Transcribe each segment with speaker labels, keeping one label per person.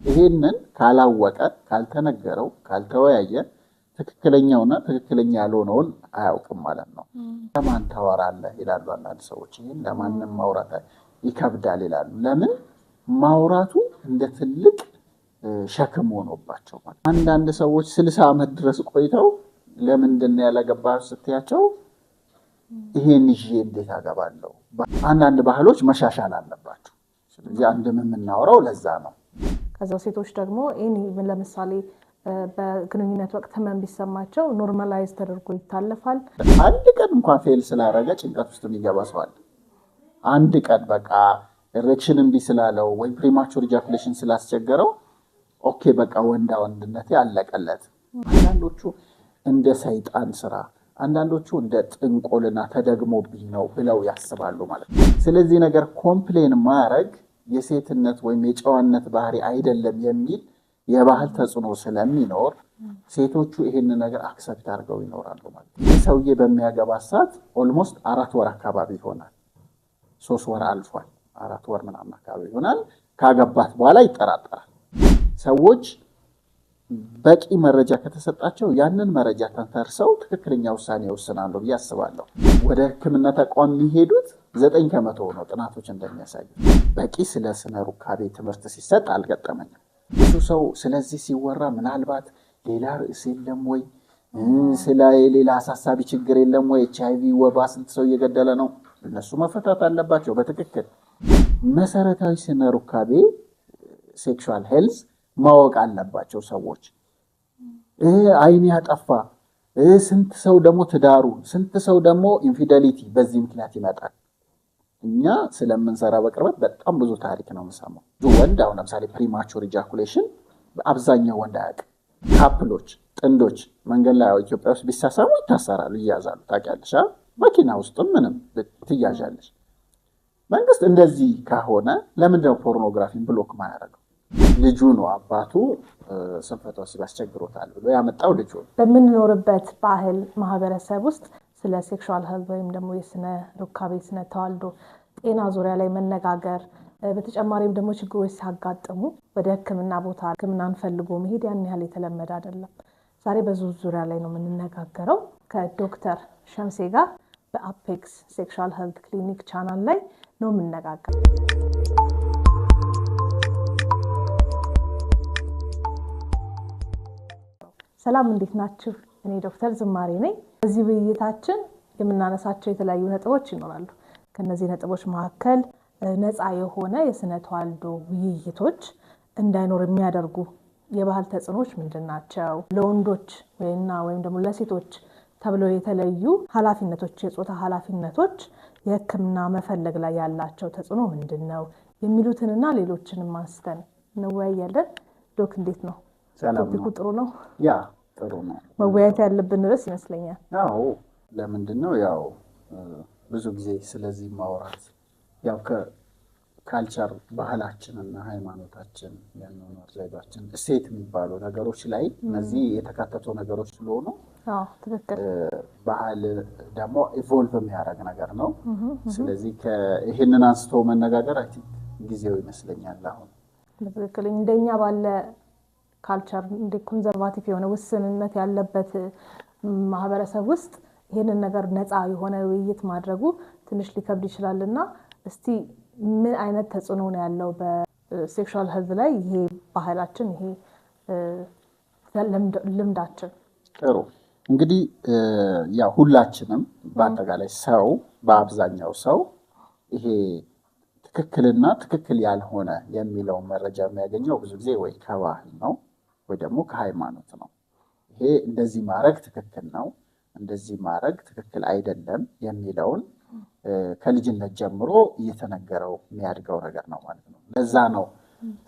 Speaker 1: ይሄንን ካላወቀ፣ ካልተነገረው፣ ካልተወያየ ትክክለኛውና ትክክለኛ ያልሆነውን አያውቅም ማለት ነው። ለማን ታወራለህ ይላሉ አንዳንድ ሰዎች። ይህን ለማንም ማውራት ይከብዳል ይላሉ። ለምን ማውራቱ እንደ ትልቅ ሸክም ሆኖባቸው ማለት። አንዳንድ ሰዎች 60 ዓመት ድረስ ቆይተው ለምንድን ነው ያላገባህ ስትያቸው ይሄን ይዤ እንዴት አገባለሁ? አንዳንድ ባህሎች መሻሻል አለባቸው። ስለዚህ አንድም የምናወራው ለዛ ነው።
Speaker 2: ከዛ ሴቶች ደግሞ ለምሳሌ በግንኙነት ወቅት ህመም ቢሰማቸው normalize ተደርጎ ይታለፋል።
Speaker 1: አንድ ቀን እንኳን fail ስላደረገ ጭንቀት ውስጥ የሚገባ ሰው አለ። አንድ ቀን በቃ erection እምቢ ስላለው ወይም premature ejaculation ስላስቸገረው okay በቃ ወንዳ ወንድነቴ አለቀለት። አንዳንዶቹ እንደ ሰይጣን ስራ፣ አንዳንዶቹ እንደ ጥንቆልና ተደግሞብኝ ነው ብለው ያስባሉ ማለት ነው። ስለዚህ ነገር complain ማድረግ የሴትነት ወይም የጨዋነት ባህሪ አይደለም የሚል የባህል ተጽዕኖ ስለሚኖር ሴቶቹ ይሄን ነገር accept አድርገው ይኖራሉ ማለት ነው። ይህ ሰውዬ በሚያገባ ሰዓት almost 4 ወር አካባቢ ይሆናል። 3 ወር አልፏል። 4 ወር ምናምን አካባቢ ይሆናል። ካገባት በኋላ ይጠራጠራል። ሰዎች በቂ መረጃ ከተሰጣቸው ያንን መረጃ ተንተርሰው ትክክለኛ ውሳኔ ይወስናሉ ብዬ አስባለሁ። ወደ ሕክምና ተቋም የሚሄዱት 9% ነው፣ ጥናቶች እንደሚያሳዩት። በቂ ስለ ስነ ሩካቤ ትምህርት ሲሰጥ አልገጠመኝም። ብዙ ሰው ስለዚህ ሲወራ ምናልባት ሌላ ርዕስ የለም ወይ፣ ስለ ሌላ አሳሳቢ ችግር የለም ወይ፣ ኤች አይቪ ወባ ስንት ሰው እየገደለ ነው፣ እነሱ መፈታት አለባቸው። በትክክል መሰረታዊ ስነ ሩካቤ sexual health ማወቅ አለባቸው ሰዎች። አይን ያጠፋ ስንት ሰው ደግሞ ትዳሩ፣ ስንት ሰው ደግሞ infidelity በዚህ ምክንያት ይመጣል። እኛ ስለምንሰራ በቅርበት በጣም ብዙ ታሪክ ነው የምሰማው። ብዙ ወንድ አሁን ለምሳሌ premature ejaculation አብዛኛው ወንድ አያውቅም። Couple ኦች፣ ጥንዶች መንገድ ላይ ኢትዮጵያ ውስጥ ቢሳሳሙ ይታሰራሉ፣ ይያዛሉ። ታውቂያለሽ? መኪና ውስጥም ምንም ትያዣለሽ። መንግስት እንደዚህ ከሆነ ለምንድነው pornography ን block ማያደርገው? ልጁ ነው አባቱ ስንፈተ ወሲብ አስቸግሮታል ብሎ ያመጣው ልጁ ነው።
Speaker 2: በምንኖርበት ባህል ማህበረሰብ ውስጥ ስለ sexual health ወይም ደግሞ የስነ ሩካቤ ስነ ተዋልዶ ጤና ዙሪያ ላይ መነጋገር፣ በተጨማሪም ደግሞ ችግሮች ሲያጋጥሙ ወደ ሕክምና ቦታ ሕክምናን ፈልጎ መሄድ ያን ያህል የተለመደ አይደለም። ዛሬ በዙ ዙሪያ ላይ ነው የምንነጋገረው ከዶክተር ሸምሴ ጋር በ Apex Sexual Health Clinic channel ላይ ነው የምነጋገረው። ሰላም፣ እንዴት ናችሁ? እኔ ዶክተር ዝማሬ ነኝ። በዚህ ውይይታችን የምናነሳቸው የተለያዩ ነጥቦች ይኖራሉ። ከነዚህ ነጥቦች መካከል ነፃ የሆነ የስነ ተዋልዶ ውይይቶች እንዳይኖር የሚያደርጉ የባህል ተጽዕኖዎች ምንድን ናቸው? ለወንዶች ወይና ወይም ደግሞ ለሴቶች ተብለው የተለዩ ኃላፊነቶች፣ የጾታ ኃላፊነቶች የሕክምና መፈለግ ላይ ያላቸው ተጽዕኖ ምንድን ነው? የሚሉትንና ሌሎችንም አንስተን እንወያያለን። Doc፣ እንዴት ነው? Topic ኡ ጥሩ ነው?
Speaker 1: Yeah፣ ጥሩ ነው።
Speaker 2: መወያየት ያለብን ርዕስ ይመስለኛል።
Speaker 1: አዎ፣ ለምንድን ነው ያው ብዙ ጊዜ ስለዚህ ማውራት ያው ከ culture ባህላችንና ሃይማኖታችን የአኗኗር ዘይቤያችን እሴት የሚባሉ ነገሮች ላይ እነዚህ የተካተቱ ነገሮች ስለሆኑ
Speaker 2: ትክክል።
Speaker 1: ባህል ደግሞ evolve የሚያደርግ ነገር ነው። ስለዚህ ይህንን አንስቶ መነጋገር I think ጊዜው ይመስለኛል አሁን።
Speaker 2: በትክክል እንደኛ ባለ culture እንደ conservative የሆነ ውስንነት ያለበት ማህበረሰብ ውስጥ ይህንን ነገር ነፃ የሆነ ውይይት ማድረጉ ትንሽ ሊከብድ ይችላል። እና እስቲ ምን አይነት ተጽዕኖ ነው ያለው በ sexual health ላይ ይሄ ባህላችን፣ ይሄ ልምዳችን?
Speaker 1: ጥሩ፣ እንግዲህ ያው ሁላችንም በአጠቃላይ ሰው በአብዛኛው ሰው ይሄ ትክክልና ትክክል ያልሆነ የሚለውን መረጃ የሚያገኘው ብዙ ጊዜ ወይ ከባህል ነው ወይ ደግሞ ከሃይማኖት ነው። ይሄ እንደዚህ ማድረግ ትክክል ነው፣ እንደዚህ ማድረግ ትክክል አይደለም የሚለውን ከልጅነት ጀምሮ እየተነገረው የሚያድገው ነገር ነው ማለት ነው። ለዛ ነው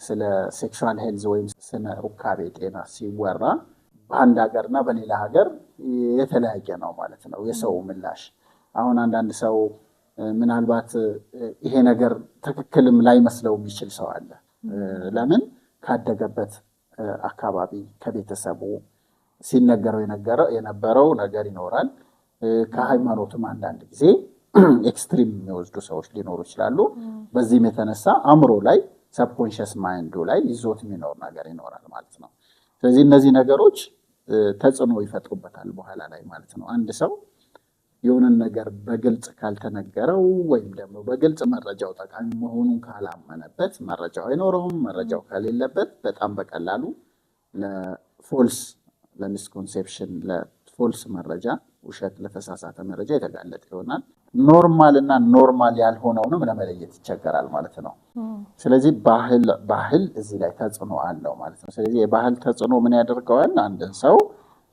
Speaker 1: ስለ sexual health ወይም ስነ ሩካቤ ጤና ሲወራ በአንድ ሀገር እና በሌላ ሀገር የተለያየ ነው ማለት ነው የሰው ምላሽ። አሁን አንዳንድ ሰው ምናልባት ይሄ ነገር ትክክልም ላይመስለው የሚችል ሰው አለ። ለምን ካደገበት አካባቢ ከቤተሰቡ ሲነገረው የነበረው ነገር ይኖራል። ከሃይማኖትም አንዳንድ ጊዜ extreme የሚወስዱ ሰዎች ሊኖሩ ይችላሉ። በዚህም የተነሳ አእምሮ ላይ Subconscious mind ኡ ላይ ይዞት የሚኖር ነገር ይኖራል ማለት ነው። ስለዚህ እነዚህ ነገሮች ተጽዕኖ ይፈጥሩበታል በኋላ ላይ ማለት ነው። አንድ ሰው የሆነን ነገር በግልጽ ካልተነገረው ወይም ደግሞ በግልጽ መረጃው ጠቃሚ መሆኑን ካላመነበት መረጃው አይኖረውም። መረጃው ከሌለበት በጣም በቀላሉ ለ false፣ ለ misconception፣ ለ false መረጃ፣ ውሸት፣ ለተሳሳተ መረጃ የተጋለጠ ይሆናል። Normal እና normal ያልሆነውንም ለመለየት ይቸገራል ማለት ነው። ስለዚህ ባህል እዚህ ላይ ተጽዕኖ አለው ማለት ነው። ስለዚህ የባህል ተጽዕኖ ምን ያደርገዋል? አንድን ሰው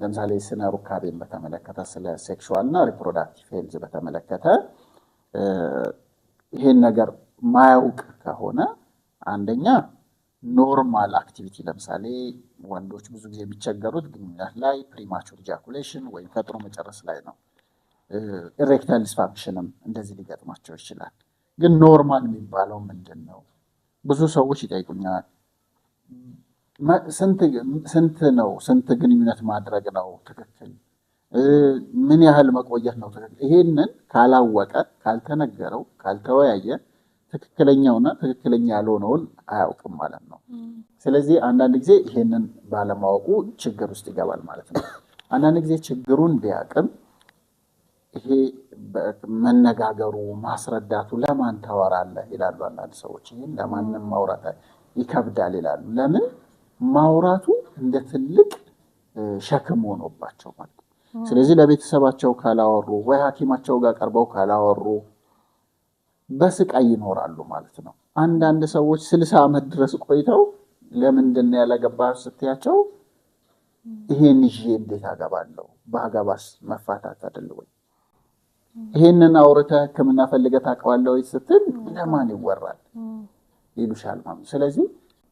Speaker 1: ለምሳሌ ስነ ሩካቤን በተመለከተ፣ ስለ sexual እና reproductive health በተመለከተ ይሄን ነገር ማያውቅ ከሆነ አንደኛ normal activity፣ ለምሳሌ ወንዶች ብዙ ጊዜ የሚቸገሩት ግንኙነት ላይ premature ejaculation ወይም ፈጥኖ መጨረስ ላይ ነው። Erectile dysfunction ም እንደዚህ ሊገጥማቸው ይችላል። ግን normal የሚባለው ምንድን ነው? ብዙ ሰዎች ይጠይቁኛል። ስንት ነው? ስንት ግንኙነት ማድረግ ነው ትክክል? ምን ያህል መቆየት ነው ትክክል? ይሄንን ካላወቀ፣ ካልተነገረው፣ ካልተወያየ ትክክለኛውና ትክክለኛ ያልሆነውን አያውቅም ማለት ነው። ስለዚህ አንዳንድ ጊዜ ይሄንን ባለማወቁ ችግር ውስጥ ይገባል ማለት ነው። አንዳንድ ጊዜ ችግሩን ቢያውቅም ይሄ መነጋገሩ፣ ማስረዳቱ፣ ለማን ታወራለህ ይላሉ አንዳንድ ሰዎች። ይህን ለማንም ማውራት ይከብዳል ይላሉ። ለምን? ማውራቱ እንደ ትልቅ ሸክም ሆኖባቸው ማለት ነው። ስለዚህ ለቤተሰባቸው ካላወሩ ወይ ሐኪማቸው ጋር ቀርበው ካላወሩ በስቃይ ይኖራሉ ማለት ነው። አንዳንድ ሰዎች 60 ዓመት ድረስ ቆይተው ለምንድን ነው ያላገባህ ስትያቸው ይሄን ይዤ እንዴት አገባለሁ? ባገባስ መፋታት አይደል ወይ? ይሄንን አውርተህ ሕክምና ፈልገህ ታውቀዋለህ ወይ ስትል ለማን ይወራል ይሉሻል ማለት ነው። ስለዚህ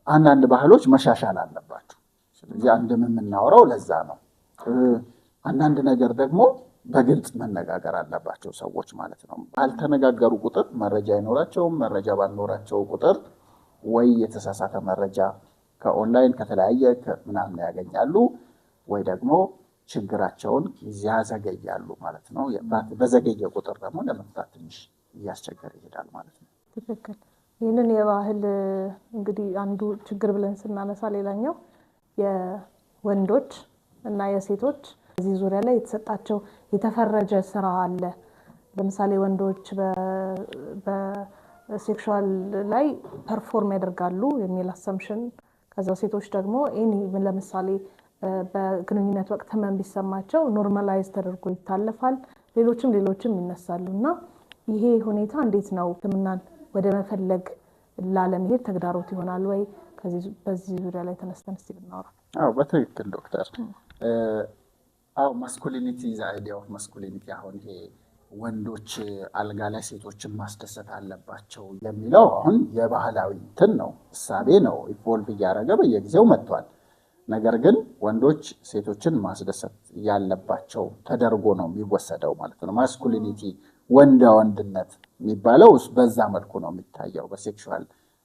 Speaker 1: አንዳንድ ባህሎች መሻሻል አለባቸው። ስለዚህ አንድም የምናወራው ለዛ ነው። አንዳንድ ነገር ደግሞ በግልጽ መነጋገር አለባቸው ሰዎች ማለት ነው። ባልተነጋገሩ ቁጥር መረጃ አይኖራቸውም። መረጃ ባልኖራቸው ቁጥር ወይ የተሳሳተ መረጃ ከኦንላይን ከተለያየ ምናምን ያገኛሉ፣ ወይ ደግሞ ችግራቸውን ያዘገያሉ ማለት ነው። በዘገየ ቁጥር ደግሞ ለመፍታት ትንሽ እያስቸገረ ይሄዳል ማለት ነው።
Speaker 2: ትክክል። ይህንን የባህል እንግዲህ አንዱ ችግር ብለን ስናነሳ ሌላኛው የወንዶች እና የሴቶች በዚህ ዙሪያ ላይ የተሰጣቸው የተፈረጀ ስራ አለ። ለምሳሌ ወንዶች በ sexual ላይ perform ያደርጋሉ የሚል assumption፣ ከዛ ሴቶች ደግሞ any ለምሳሌ በግንኙነት ወቅት ህመም ቢሰማቸው normalize ተደርጎ ይታለፋል። ሌሎችም ሌሎችም ይነሳሉ እና ይሄ ሁኔታ እንዴት ነው ሕክምናን ወደ መፈለግ ላለመሄድ ተግዳሮት ይሆናል ወይ? በዚህ ዙሪያ ላይ ተነስተን እስቲ ብናወራ።
Speaker 1: አዎ፣ በትክክል ዶክተር። አዎ፣ masculinity፣ the idea of masculinity፣ አሁን ይሄ ወንዶች አልጋ ላይ ሴቶችን ማስደሰት አለባቸው የሚለው አሁን የባህላዊ እንትን ነው፣ እሳቤ ነው። Evolve እያደረገ በየጊዜው መጥቷል። ነገር ግን ወንዶች ሴቶችን ማስደሰት ያለባቸው ተደርጎ ነው የሚወሰደው ማለት ነው። Masculinity፣ ወንዳ ወንድነት የሚባለው በዛ መልኩ ነው የሚታየው በ sexual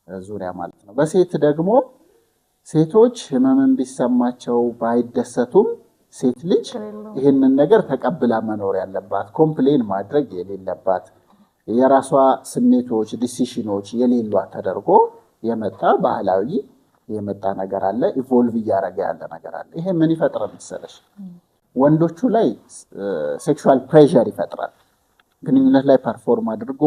Speaker 1: ዙሪያ ማለት ነው። በሴት ደግሞ ሴቶች ህመምን ቢሰማቸው ባይደሰቱም ሴት ልጅ ይህንን ነገር ተቀብላ መኖር ያለባት፣ complain ማድረግ የሌለባት፣ የራሷ ስሜቶች፣ decision ኖች የሌሏት ተደርጎ የመጣ ባህላዊ የመጣ ነገር አለ። Evolve እያደረገ ያለ ነገር አለ። ይሄ ምን ይፈጥራል መሰለሽ? ወንዶቹ ላይ sexual pressure ይፈጥራል። ግንኙነት ላይ perform አድርጎ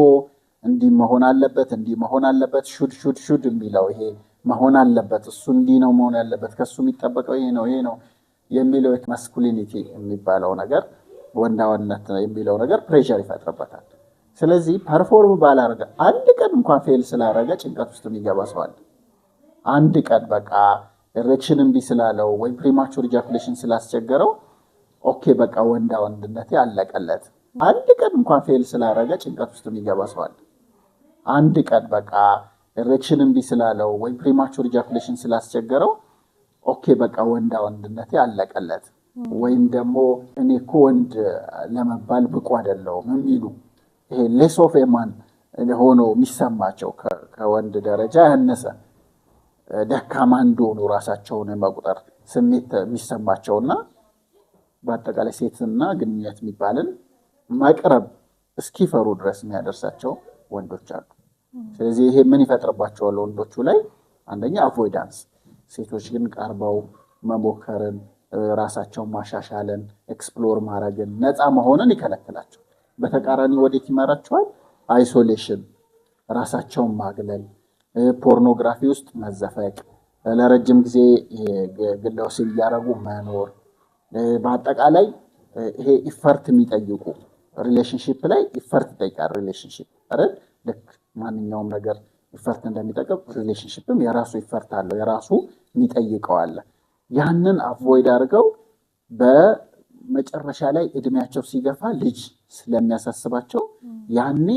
Speaker 1: እንዲህ መሆን አለበት፣ እንዲህ መሆን አለበት፣ should, should, should የሚለው፣ ይሄ መሆን አለበት፣ እሱ እንዲህ ነው መሆን ያለበት፣ ከእሱ የሚጠበቀው ይሄ ነው፣ ይሄ ነው የሚለው masculinity የሚባለው ነገር፣ ወንዳ ወንድነት የሚለው ነገር pressure ይፈጥርበታል። ስለዚህ perform ባላረገ፣ አንድ ቀን እንኳን fail ስላረገ ጭንቀት ውስጥ የሚገባ ሰው አለ። አንድ ቀን በቃ erection እምቢ ስላለው ወይ premature ejaculation ስላስቸገረው okay በቃ ወንዳ ወንድነቴ አለቀለት። አንድ ቀን እንኳን fail ስላረገ ጭንቀት ውስጥ የሚገባ ሰው አለ። አንድ ቀን በቃ erection እምቢ ስላለው ወይ premature ejaculation ስላስቸገረው okay በቃ ወንዳ ወንድነቴ አለቀለት፣ ወይም ደግሞ እኔ እኮ ወንድ ለመባል ብቁ አይደለሁም የሚሉ፣ ይሄ less of a man ሆኖ የሚሰማቸው፣ ከወንድ ደረጃ ያነሰ፣ ደካማ እንደሆኑ ራሳቸውን የመቁጠር ስሜት የሚሰማቸውና በአጠቃላይ ሴትና ግንኙነት የሚባልን መቅረብ እስኪፈሩ ድረስ የሚያደርሳቸው ወንዶች አሉ። ስለዚህ ይሄ ምን ይፈጥርባቸዋል ወንዶቹ ላይ? አንደኛ avoidance፣ ሴቶች ግን ቀርበው መሞከርን፣ ራሳቸውን ማሻሻልን፣ explore ማድረግን፣ ነፃ መሆንን ይከለክላቸው። በተቃራኒ ወዴት ይመራቸዋል? Isolation፣ ራሳቸውን ማግለል፣ ፖርኖግራፊ ውስጥ መዘፈቅ፣ ለረጅም ጊዜ ግለ ወሲብ እያደረጉ መኖር፣ በአጠቃላይ ይሄ effort የሚጠይቁ relationship ላይ effort ይጠይቃል። Relationship አይደል? ልክ ማንኛውም ነገር effort እንደሚጠቅም relationship ም የራሱ effort አለው፣ የራሱ የሚጠይቀው አለ። ያንን avoid አድርገው በመጨረሻ ላይ እድሜያቸው ሲገፋ ልጅ ስለሚያሳስባቸው ያኔ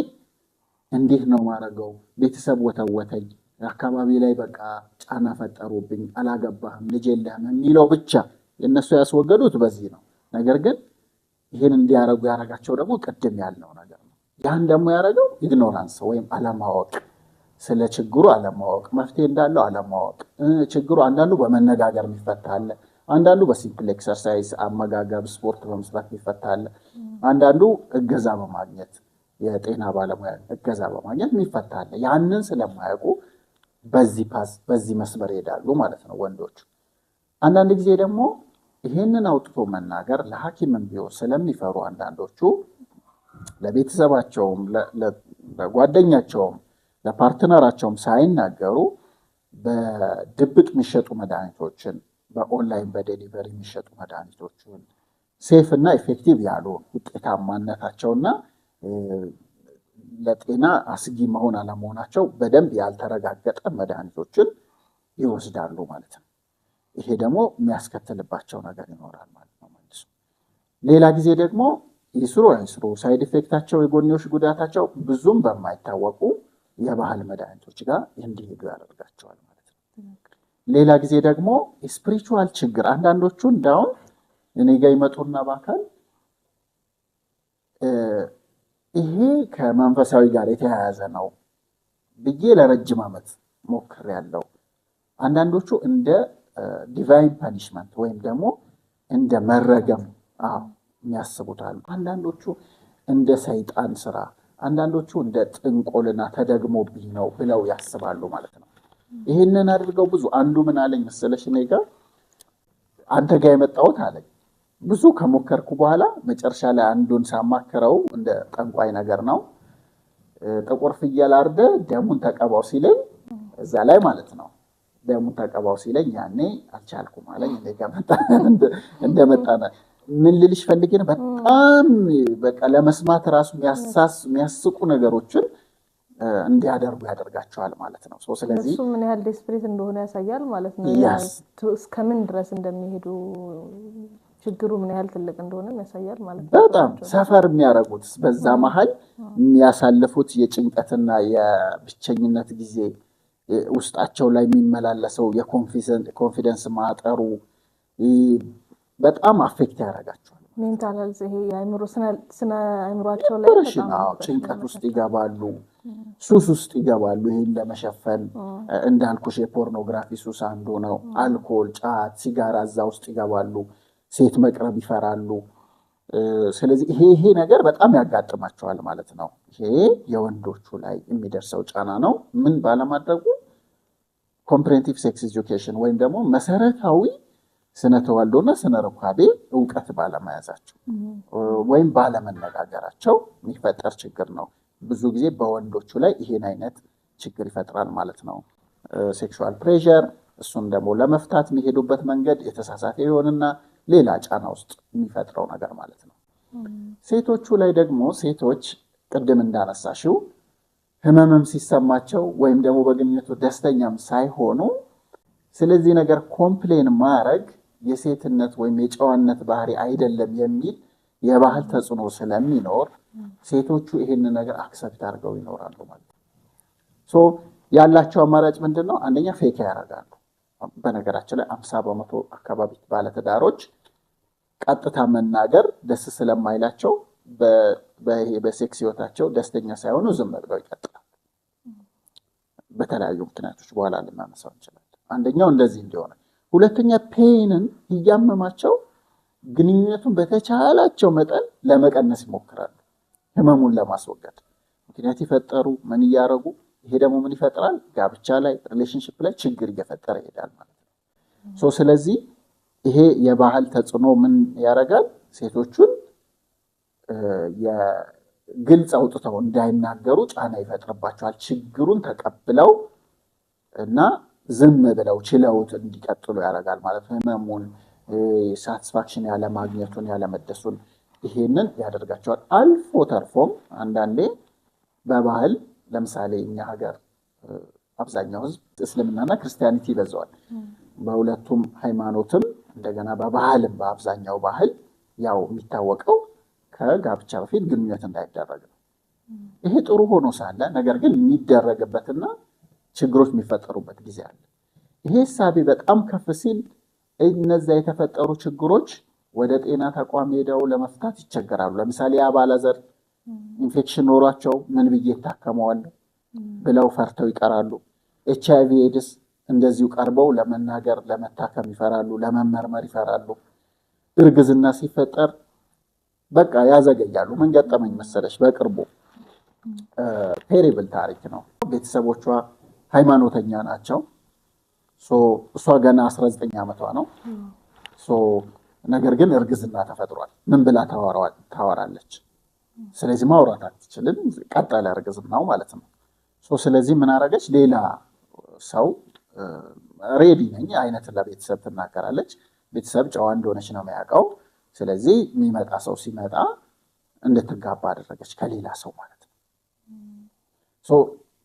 Speaker 1: እንዴት ነው ማድረገው? ቤተሰብ ወተወተኝ፣ አካባቢ ላይ በቃ ጫና ፈጠሩብኝ፣ አላገባህም፣ ልጅ የለህም የሚለው ብቻ የእነሱ ያስወገዱት በዚህ ነው። ነገር ግን ይህን እንዲያደርጉ ያደረጋቸው ደግሞ ቅድም ያልነው ነገር ነው። ያን ደግሞ ያደረገው ignorance ወይም አለማወቅ፣ ስለ ችግሩ አለማወቅ፣ መፍትሄ እንዳለው አለማወቅ። ችግሩ አንዳንዱ በመነጋገር የሚፈታ አለ፣ አንዳንዱ በ simple exercise፣ አመጋገብ፣ ስፖርት በመስራት የሚፈታ አለ፣ አንዳንዱ እገዛ በማግኘት የጤና ባለሙያ እገዛ በማግኘት የሚፈታ አለ። ያንን ስለማያውቁ በዚህ path በዚህ መስመር ይሄዳሉ ማለት ነው ወንዶቹ። አንዳንድ ጊዜ ደግሞ ይሄንን አውጥቶ መናገር ለሐኪምም ቢሆን ስለሚፈሩ አንዳንዶቹ ለቤተሰባቸውም ለጓደኛቸውም ለ partner ኣቸውም ሳይናገሩ በድብቅ የሚሸጡ መድኃኒቶችን፣ በ online በ delivery የሚሸጡ መድኃኒቶችን፣ safe እና effective ያልሆኑ፣ ውጤታማነታቸውና ለጤና አስጊ መሆን አለመሆናቸው በደንብ ያልተረጋገጠ መድኃኒቶችን ይወስዳሉ ማለት ነው። ይሄ ደግሞ የሚያስከትልባቸው ነገር ይኖራል ማለት ነው መልሶ። ሌላ ጊዜ ደግሞ ይስሩ አይስሩ side effect ኣቸው የጎንዮሽ ጉዳታቸው ብዙም በማይታወቁ የባህል መድኃኒቶች ጋር እንዲሄዱ ያደርጋቸዋል ማለት ነው። ሌላ ጊዜ ደግሞ spiritual ችግር፣ አንዳንዶቹ እንዳውም እኔ ጋ ይመጡና በአካል ይሄ ከመንፈሳዊ ጋር የተያያዘ ነው ብዬ ለረጅም ዓመት ሞክሬያለሁ። አንዳንዶቹ እንደ divine punishment ወይም ደግሞ እንደ መረገም የሚያስቡት አሉ። አንዳንዶቹ እንደ ሰይጣን ስራ፣ አንዳንዶቹ እንደ ጥንቆልና ተደግሞብኝ ነው ብለው ያስባሉ ማለት ነው። ይህንን አድርገው ብዙ፣ አንዱ ምን አለኝ መሰለሽ፣ እኔ ጋር አንተ ጋር የመጣሁት አለኝ፣ ብዙ ከሞከርኩ በኋላ መጨረሻ ላይ አንዱን ሳማክረው እንደ ጠንቋይ ነገር ነው፣ ጥቁር ፍየል አርደህ ደሙን ተቀባው ሲለኝ እዛ ላይ ማለት ነው፣ ደሙን ተቀባው ሲለኝ ያኔ አልቻልኩም አለኝ። እኔ ጋር እንደመጣ ምን ልልሽ ፈልጌ ነው፣ በጣም በቃ ለመስማት ራሱ የሚያስቁ ነገሮችን እንዲያደርጉ ያደርጋቸዋል ማለት ነው። ስለዚህ
Speaker 2: እሱ ምን ያህል desperate እንደሆነ ያሳያል ማለት ነው። እስከምን ድረስ እንደሚሄዱ፣ ችግሩ ምን ያህል ትልቅ እንደሆነ ያሳያል ማለት ነው።
Speaker 1: በጣም suffer የሚያደርጉት በዛ መሀል የሚያሳልፉት የጭንቀትና የብቸኝነት ጊዜ፣ ውስጣቸው ላይ የሚመላለሰው የ confidence ማጠሩ በጣም affect ያደርጋቸዋል።
Speaker 2: Mental health ይሄ የአእምሮ ስነ አእምሯቸው ላይ
Speaker 1: depression፣ ጭንቀት ውስጥ ይገባሉ፣ ሱስ ውስጥ ይገባሉ። ይህን ለመሸፈን እንዳልኩሽ የፖርኖግራፊ ሱስ አንዱ ነው። አልኮል፣ ጫት፣ ሲጋራ እዛ ውስጥ ይገባሉ። ሴት መቅረብ ይፈራሉ። ስለዚህ ይሄ ነገር በጣም ያጋጥማቸዋል ማለት ነው። ይሄ የወንዶቹ ላይ የሚደርሰው ጫና ነው። ምን ባለማድረጉ? Comprehensive sex education ወይም ደግሞ መሰረታዊ ስነ ተዋልዶና ስነ ሩካቤ እውቀት ባለመያዛቸው ወይም ባለመነጋገራቸው የሚፈጠር ችግር ነው። ብዙ ጊዜ በወንዶቹ ላይ ይሄን አይነት ችግር ይፈጥራል ማለት ነው። Sexual pressure፣ እሱን ደግሞ ለመፍታት የሚሄዱበት መንገድ የተሳሳተ ይሆንና ሌላ ጫና ውስጥ የሚፈጥረው ነገር ማለት ነው። ሴቶቹ ላይ ደግሞ ሴቶች ቅድም እንዳነሳሽው ህመምም ሲሰማቸው ወይም ደግሞ በግንኙነቱ ደስተኛም ሳይሆኑ ስለዚህ ነገር complain ማድረግ የሴትነት ወይም የጨዋነት ባህሪ አይደለም የሚል የባህል ተጽዕኖ ስለሚኖር ሴቶቹ ይህንን ነገር accept አድርገው ይኖራሉ ማለት ነው። So ያላቸው አማራጭ ምንድን ነው? አንደኛ fake ያደርጋሉ። በነገራችን ላይ 50% አካባቢ ባለትዳሮች ቀጥታ መናገር ደስ ስለማይላቸው በሴክስ ህይወታቸው ደስተኛ ሳይሆኑ ዝም ብለው ይቀጥላሉ። በተለያዩ ምክንያቶች በኋላ ልናነሳው እንችላለን። አንደኛው እንደዚህ እንዲሆነ፣ ሁለተኛ pain ን እያመማቸው ግንኙነቱን በተቻላቸው መጠን ለመቀነስ ይሞክራሉ፣ ህመሙን ለማስወገድ ምክንያት ይፈጠሩ ምን እያደረጉ። ይሄ ደግሞ ምን ይፈጥራል? ጋብቻ ላይ፣ relationship ላይ ችግር እየፈጠረ ይሄዳል ማለት ነው። So ስለዚህ ይሄ የባህል ተጽዕኖ ምን ያደርጋል? ሴቶቹን የግልጽ አውጥተው እንዳይናገሩ ጫና ይፈጥርባቸዋል። ችግሩን ተቀብለው እና ዝም ብለው ችለውት እንዲቀጥሉ ያደርጋል ማለት ነው። ህመሙን፣ satisfaction ያለማግኘቱን፣ ያለመደሰቱን ይሄንን ያደርጋቸዋል። አልፎ ተርፎም አንዳንዴ በባህል፣ ለምሳሌ እኛ ሀገር አብዛኛው ህዝብ እስልምናና Christianity ይበዛዋል። በሁለቱም ሃይማኖትም እንደገና በባህልም በአብዛኛው ባህል ያው የሚታወቀው ከጋብቻ በፊት ግንኙነት እንዳይደረግ ነው። ይሄ ጥሩ ሆኖ ሳለ ነገር ግን የሚደረግበትና ችግሮች የሚፈጠሩበት ጊዜ አለ። ይሄ እሳቤ በጣም ከፍ ሲል እነዛ የተፈጠሩ ችግሮች ወደ ጤና ተቋም ሄደው ለመፍታት ይቸገራሉ። ለምሳሌ የአባላዘር ኢንፌክሽን ኖሯቸው ምን ብዬ እታከመዋለሁ ብለው ፈርተው ይቀራሉ። HIV AIDS እንደዚሁ ቀርበው ለመናገር፣ ለመታከም ይፈራሉ፣ ለመመርመር ይፈራሉ። እርግዝና ሲፈጠር በቃ ያዘገያሉ። ምን ገጠመኝ መሰለሽ? በቅርቡ terrible ታሪክ ነው። ቤተሰቦቿ ሃይማኖተኛ ናቸው። እሷ ገና 19 ዓመቷ ነው። ነገር ግን እርግዝና ተፈጥሯል። ምን ብላ ታወራለች? ስለዚህ ማውራት አትችልም። ቀጠለ እርግዝናው ማለት ነው። ስለዚህ ምን አደረገች? ሌላ ሰው ready ነኝ አይነት ለቤተሰብ ትናገራለች። ቤተሰብ ጨዋ እንደሆነች ነው የሚያውቀው። ስለዚህ የሚመጣ ሰው ሲመጣ እንድትጋባ አደረገች ከሌላ ሰው ማለት ነው።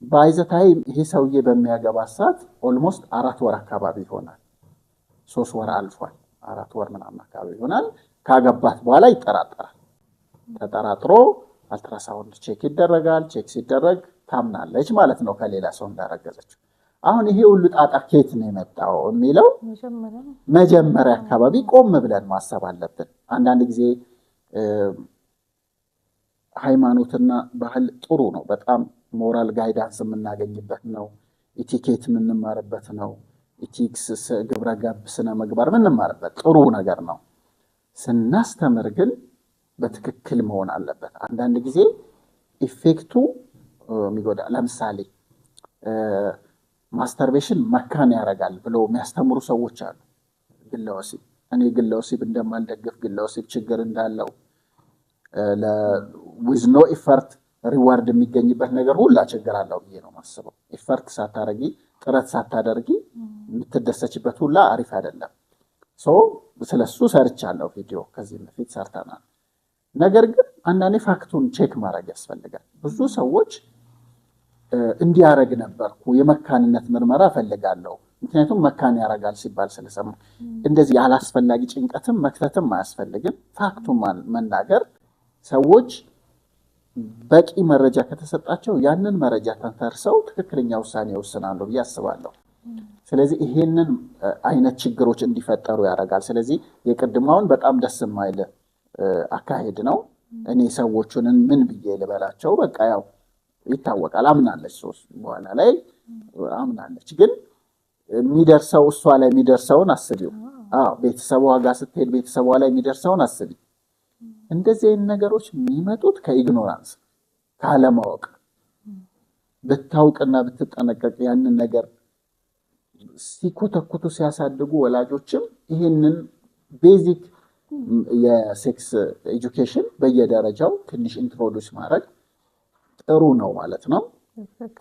Speaker 1: By the time ይሄ ሰውዬ በሚያገባ ሰዓት almost 4 ወር አካባቢ ይሆናል። 3 ወር አልፏል። 4 ወር ምናምን አካባቢ ይሆናል። ካገባት በኋላ ይጠራጠራል። ተጠራጥሮ ultrasound check ይደረጋል። Check ሲደረግ ታምናለች ማለት ነው ከሌላ ሰው እንዳረገዘችው። አሁን ይሄ ሁሉ ጣጣ ከየት ነው የመጣው የሚለው መጀመሪያ አካባቢ ቆም ብለን ማሰብ አለብን። አንዳንድ ጊዜ ሃይማኖትና ባህል ጥሩ ነው። በጣም moral guidance የምናገኝበት ነው። Etiquette የምንማርበት ነው። Ethics፣ ግብረ ገብ፣ ስነ ምግባር የምንማርበት ጥሩ ነገር ነው። ስናስተምር ግን በትክክል መሆን አለበት። አንዳንድ ጊዜ effect ኡ የሚጎዳ፣ ለምሳሌ masturbation መካን ያደርጋል ብሎ የሚያስተምሩ ሰዎች አሉ። ግለ ወሲብ፣ እኔ ግለ ወሲብ እንደማልደግፍ፣ ግለ ወሲብ ችግር እንዳለው፣ with no effort reward የሚገኝበት ነገር ሁላ ችግር አለው ብዬ ነው የማስበው። Effort ሳታረጊ፣ ጥረት ሳታደርጊ የምትደሰችበት ሁላ አሪፍ አይደለም። ስለሱ ሰርቻለሁ፣ ቪዲዮ ከዚህ በፊት ሰርተናል። ነገር ግን አንዳንዴ fact ኡን check ማድረግ ያስፈልጋል። ብዙ ሰዎች እንዲያረግ ነበርኩ፣ የመካንነት ምርመራ እፈልጋለሁ፣ ምክንያቱም መካን ያረጋል ሲባል ስለሰማ፣ እንደዚህ ያላስፈላጊ ጭንቀትም መክተትም አያስፈልግም። Fact ኡን መናገር፣ ሰዎች በቂ መረጃ ከተሰጣቸው ያንን መረጃ ተንተርሰው ትክክለኛ ውሳኔ ይወስናሉ ብዬ አስባለሁ። ስለዚህ ይሄንን አይነት ችግሮች እንዲፈጠሩ ያደርጋል። ስለዚህ የቅድማውን በጣም ደስ የማይል አካሄድ ነው። እኔ ሰዎቹን ምን ብዬ ልበላቸው? በቃ ያው ይታወቃል። አምናለች፣ ሶስት በኋላ ላይ አምናለች። ግን የሚደርሰው፣ እሷ ላይ የሚደርሰውን አስቢው። አዎ፣ ቤተሰቧ ጋር ስትሄድ ቤተሰቧ ላይ የሚደርሰውን አስቢ። እንደዚህ አይነት ነገሮች የሚመጡት ከ ignorance፣ ካለማወቅ። ብታውቅና ብትጠነቀቅ፣ ያንን ነገር ሲኮተኩቱ ሲያሳድጉ ወላጆችም ይህንን basic የ sex education በየደረጃው ትንሽ introduce ማድረግ ጥሩ ነው ማለት ነው።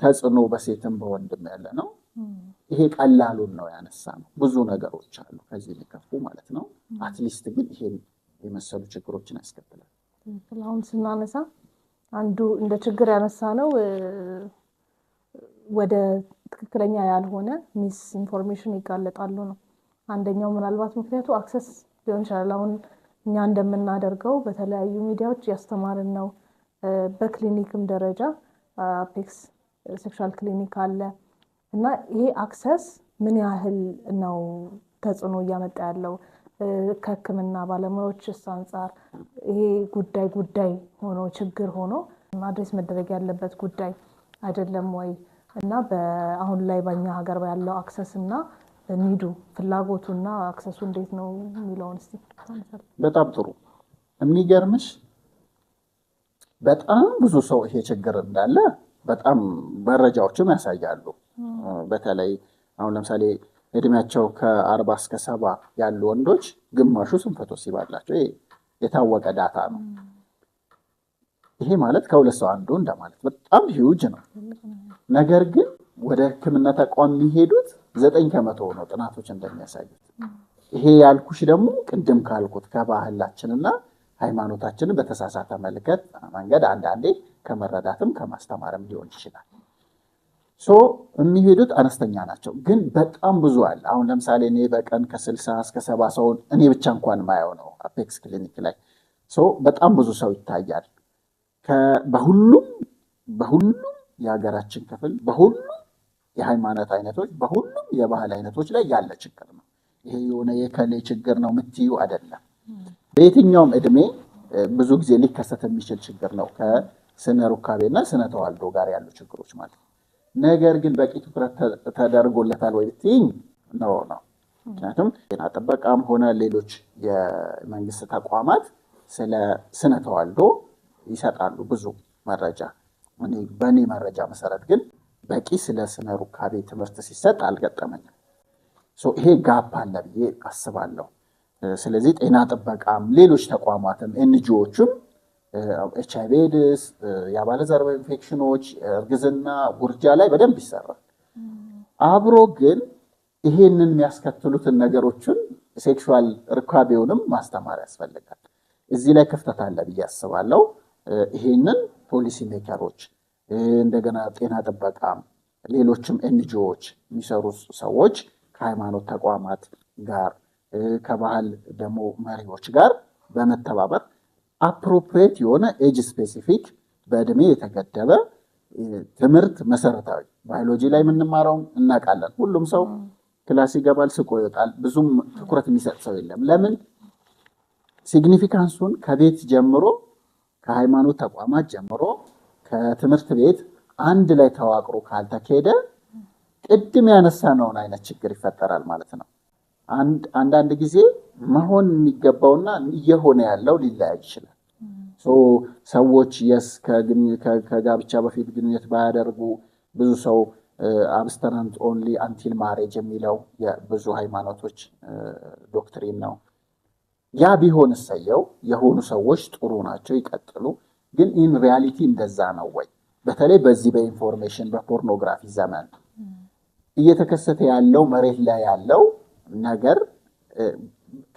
Speaker 1: ተጽዕኖ በሴትም በወንድም ያለ ነው። ይሄ ቀላሉን ነው ያነሳነው። ብዙ ነገሮች አሉ ከዚህ የሚከፉ ማለት ነው። At least ግን ይሄን የመሰሉ ችግሮችን ያስከትላል።
Speaker 2: አሁን ስናነሳ አንዱ እንደ ችግር ያነሳነው ወደ ትክክለኛ ያልሆነ misinformation ይጋለጣሉ ነው። አንደኛው ምናልባት ምክንያቱ access ሊሆን ይችላል። አሁን እኛ እንደምናደርገው በተለያዩ ሚዲያዎች እያስተማርን ነው። በክሊኒክም ደረጃ Apex Sexual Clinic አለ እና ይሄ access ምን ያህል ነው ተጽዕኖ እያመጣ ያለው? ከሕክምና ባለሙያዎችስ አንጻር ይሄ ጉዳይ ሆኖ፣ ችግር ሆኖ address መደረግ ያለበት ጉዳይ አይደለም ወይ? እና በአሁን ላይ በእኛ ሀገር ያለው access እና need ኡ፣ ፍላጎቱ እና access ኡ እንዴት ነው የሚለውን እስኪ።
Speaker 1: በጣም ጥሩ። የሚገርምሽ በጣም ብዙ ሰው ይሄ ችግር እንዳለ በጣም መረጃዎችም ያሳያሉ። በተለይ አሁን ለምሳሌ እድሜያቸው ከ40 እስከ 70 ያሉ ወንዶች ግማሹ ስንፈተ ወሲብ አላቸው። ይሄ የታወቀ data ነው። ይሄ ማለት ከሁለት ሰው አንዱ እንደማለት፣ በጣም huge ነው። ነገር ግን ወደ ሕክምና ተቋም የሚሄዱት 9% ነው ጥናቶች እንደሚያሳዩት። ይሄ ያልኩሽ ደግሞ ቅድም ካልኩት ከባህላችንና ሃይማኖታችንን በተሳሳተ መልከት መንገድ አንዳንዴ ከመረዳትም ከማስተማርም ሊሆን ይችላል። So የሚሄዱት አነስተኛ ናቸው፣ ግን በጣም ብዙ አለ። አሁን ለምሳሌ እኔ በቀን ከ60 እስከ 70 ሰውን እኔ ብቻ እንኳን ማየው ነው አፔክስ ክሊኒክ ላይ። So በጣም ብዙ ሰው ይታያል። በሁሉም የሀገራችን ክፍል፣ በሁሉም የሃይማኖት አይነቶች፣ በሁሉም የባህል አይነቶች ላይ ያለ ችግር ነው። ይሄ የሆነ የከሌ ችግር ነው የምትዩ አይደለም። በየትኛውም እድሜ ብዙ ጊዜ ሊከሰት የሚችል ችግር ነው፣ ከስነ ሩካቤና ስነ ተዋልዶ ጋር ያሉ ችግሮች ማለት ነው። ነገር ግን በቂ ትኩረት ተደርጎለታል ወይ ብትይኝ no ነው። ምክንያቱም ጤና ጥበቃም ሆነ ሌሎች የመንግስት ተቋማት ስለ ስነ ተዋልዶ ይሰጣሉ ብዙ መረጃ። በእኔ መረጃ መሰረት ግን በቂ ስለ ስነ ሩካቤ ትምህርት ሲሰጥ አልገጠመኝም። So ይሄ gap አለ ብዬ አስባለሁ። ስለዚህ ጤና ጥበቃም ሌሎች ተቋማትም NGO ዎችም ኤች አይቪ ኤድስ፣ የአባለዘር ኢንፌክሽኖች፣ እርግዝና፣ ውርጃ ላይ በደንብ ይሰራል። አብሮ ግን ይሄንን የሚያስከትሉትን ነገሮችን sexual ርካቤውንም ማስተማር ያስፈልጋል። እዚህ ላይ ክፍተት አለ ብዬ አስባለሁ። ይሄንን policy maker ኦች፣ እንደገና ጤና ጥበቃ፣ ሌሎችም NGO ዎች የሚሰሩ ሰዎች ከሃይማኖት ተቋማት ጋር፣ ከባህል ደግሞ መሪዎች ጋር በመተባበር appropriate የሆነ age specific፣ በእድሜ የተገደበ ትምህርት፣ መሰረታዊ ባዮሎጂ ላይ የምንማረውን እናውቃለን። ሁሉም ሰው class ይገባል፣ ስቆ ይወጣል። ብዙም ትኩረት የሚሰጥ ሰው የለም። ለምን? Significance ኡን ከቤት ጀምሮ፣ ከሃይማኖት ተቋማት ጀምሮ፣ ከትምህርት ቤት አንድ ላይ ተዋቅሮ ካልተካሄደ ቅድም ያነሳነውን አይነት ችግር ይፈጠራል ማለት ነው። አንዳንድ ጊዜ መሆን የሚገባውና እየሆነ ያለው ሊለያይ ይችላል። ሰዎች yes ከጋብቻ በፊት ግንኙነት ባያደርጉ፣ ብዙ ሰው abstinence only until marriage የሚለው የብዙ ሃይማኖቶች doctrine ነው። ያ ቢሆን እሰየው፣ የሆኑ ሰዎች ጥሩ ናቸው፣ ይቀጥሉ። ግን in reality እንደዛ ነው ወይ? በተለይ በዚህ በ information በ pornography ዘመን እየተከሰተ ያለው መሬት ላይ ያለው ነገር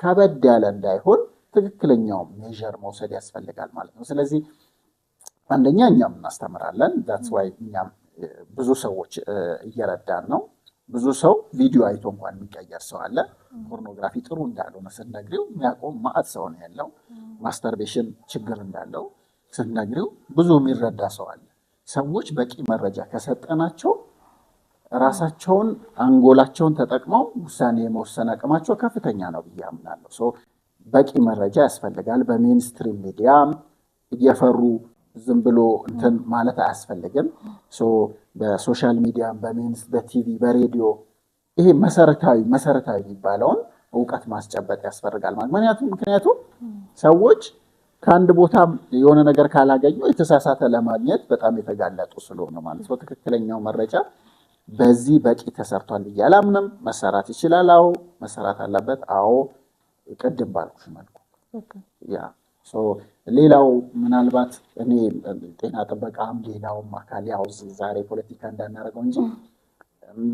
Speaker 1: ከበድ ያለ እንዳይሆን ትክክለኛው measure መውሰድ ያስፈልጋል ማለት ነው። ስለዚህ አንደኛ እኛም እናስተምራለን። That's why እኛም ብዙ ሰዎች እየረዳን ነው። ብዙ ሰው ቪዲዮ አይቶ እንኳን የሚቀየር ሰው አለ። ፖርኖግራፊ ጥሩ እንዳልሆነ ስንነግሪው የሚያቆም ማዕት ሰው ነው ያለው። Masturbation ችግር እንዳለው ስንነግሪው ብዙ የሚረዳ ሰው አለ። ሰዎች በቂ መረጃ ከሰጠናቸው ራሳቸውን አንጎላቸውን ተጠቅመው ውሳኔ የመወሰን አቅማቸው ከፍተኛ ነው ብዬ አምናለሁ። So በቂ መረጃ ያስፈልጋል። በ mainstream media ም እየፈሩ ዝም ብሎ እንትን ማለት አያስፈልግም። So በ social media፣ በቲቪ፣ በሬዲዮ ይሄ መሰረታዊ መሰረታዊ የሚባለውን እውቀት ማስጨበጥ ያስፈልጋል ማለት ምክንያቱም ሰዎች ከአንድ ቦታ የሆነ ነገር ካላገኙ የተሳሳተ ለማግኘት በጣም የተጋለጡ ስለሆነ ማለት ነው። ትክክለኛው መረጃ በዚህ በቂ ተሰርቷል ብዬ አላምንም። መሰራት ይችላል። አዎ፣ መሰራት አለበት። አዎ፣ ቅድም ባልኩሽ መልኩ። Yeah፣ ሌላው ምናልባት እኔ ጤና ጥበቃም ሌላውም አካል፣ ያው ዛሬ ፖለቲካ እንዳናደርገው እንጂ፣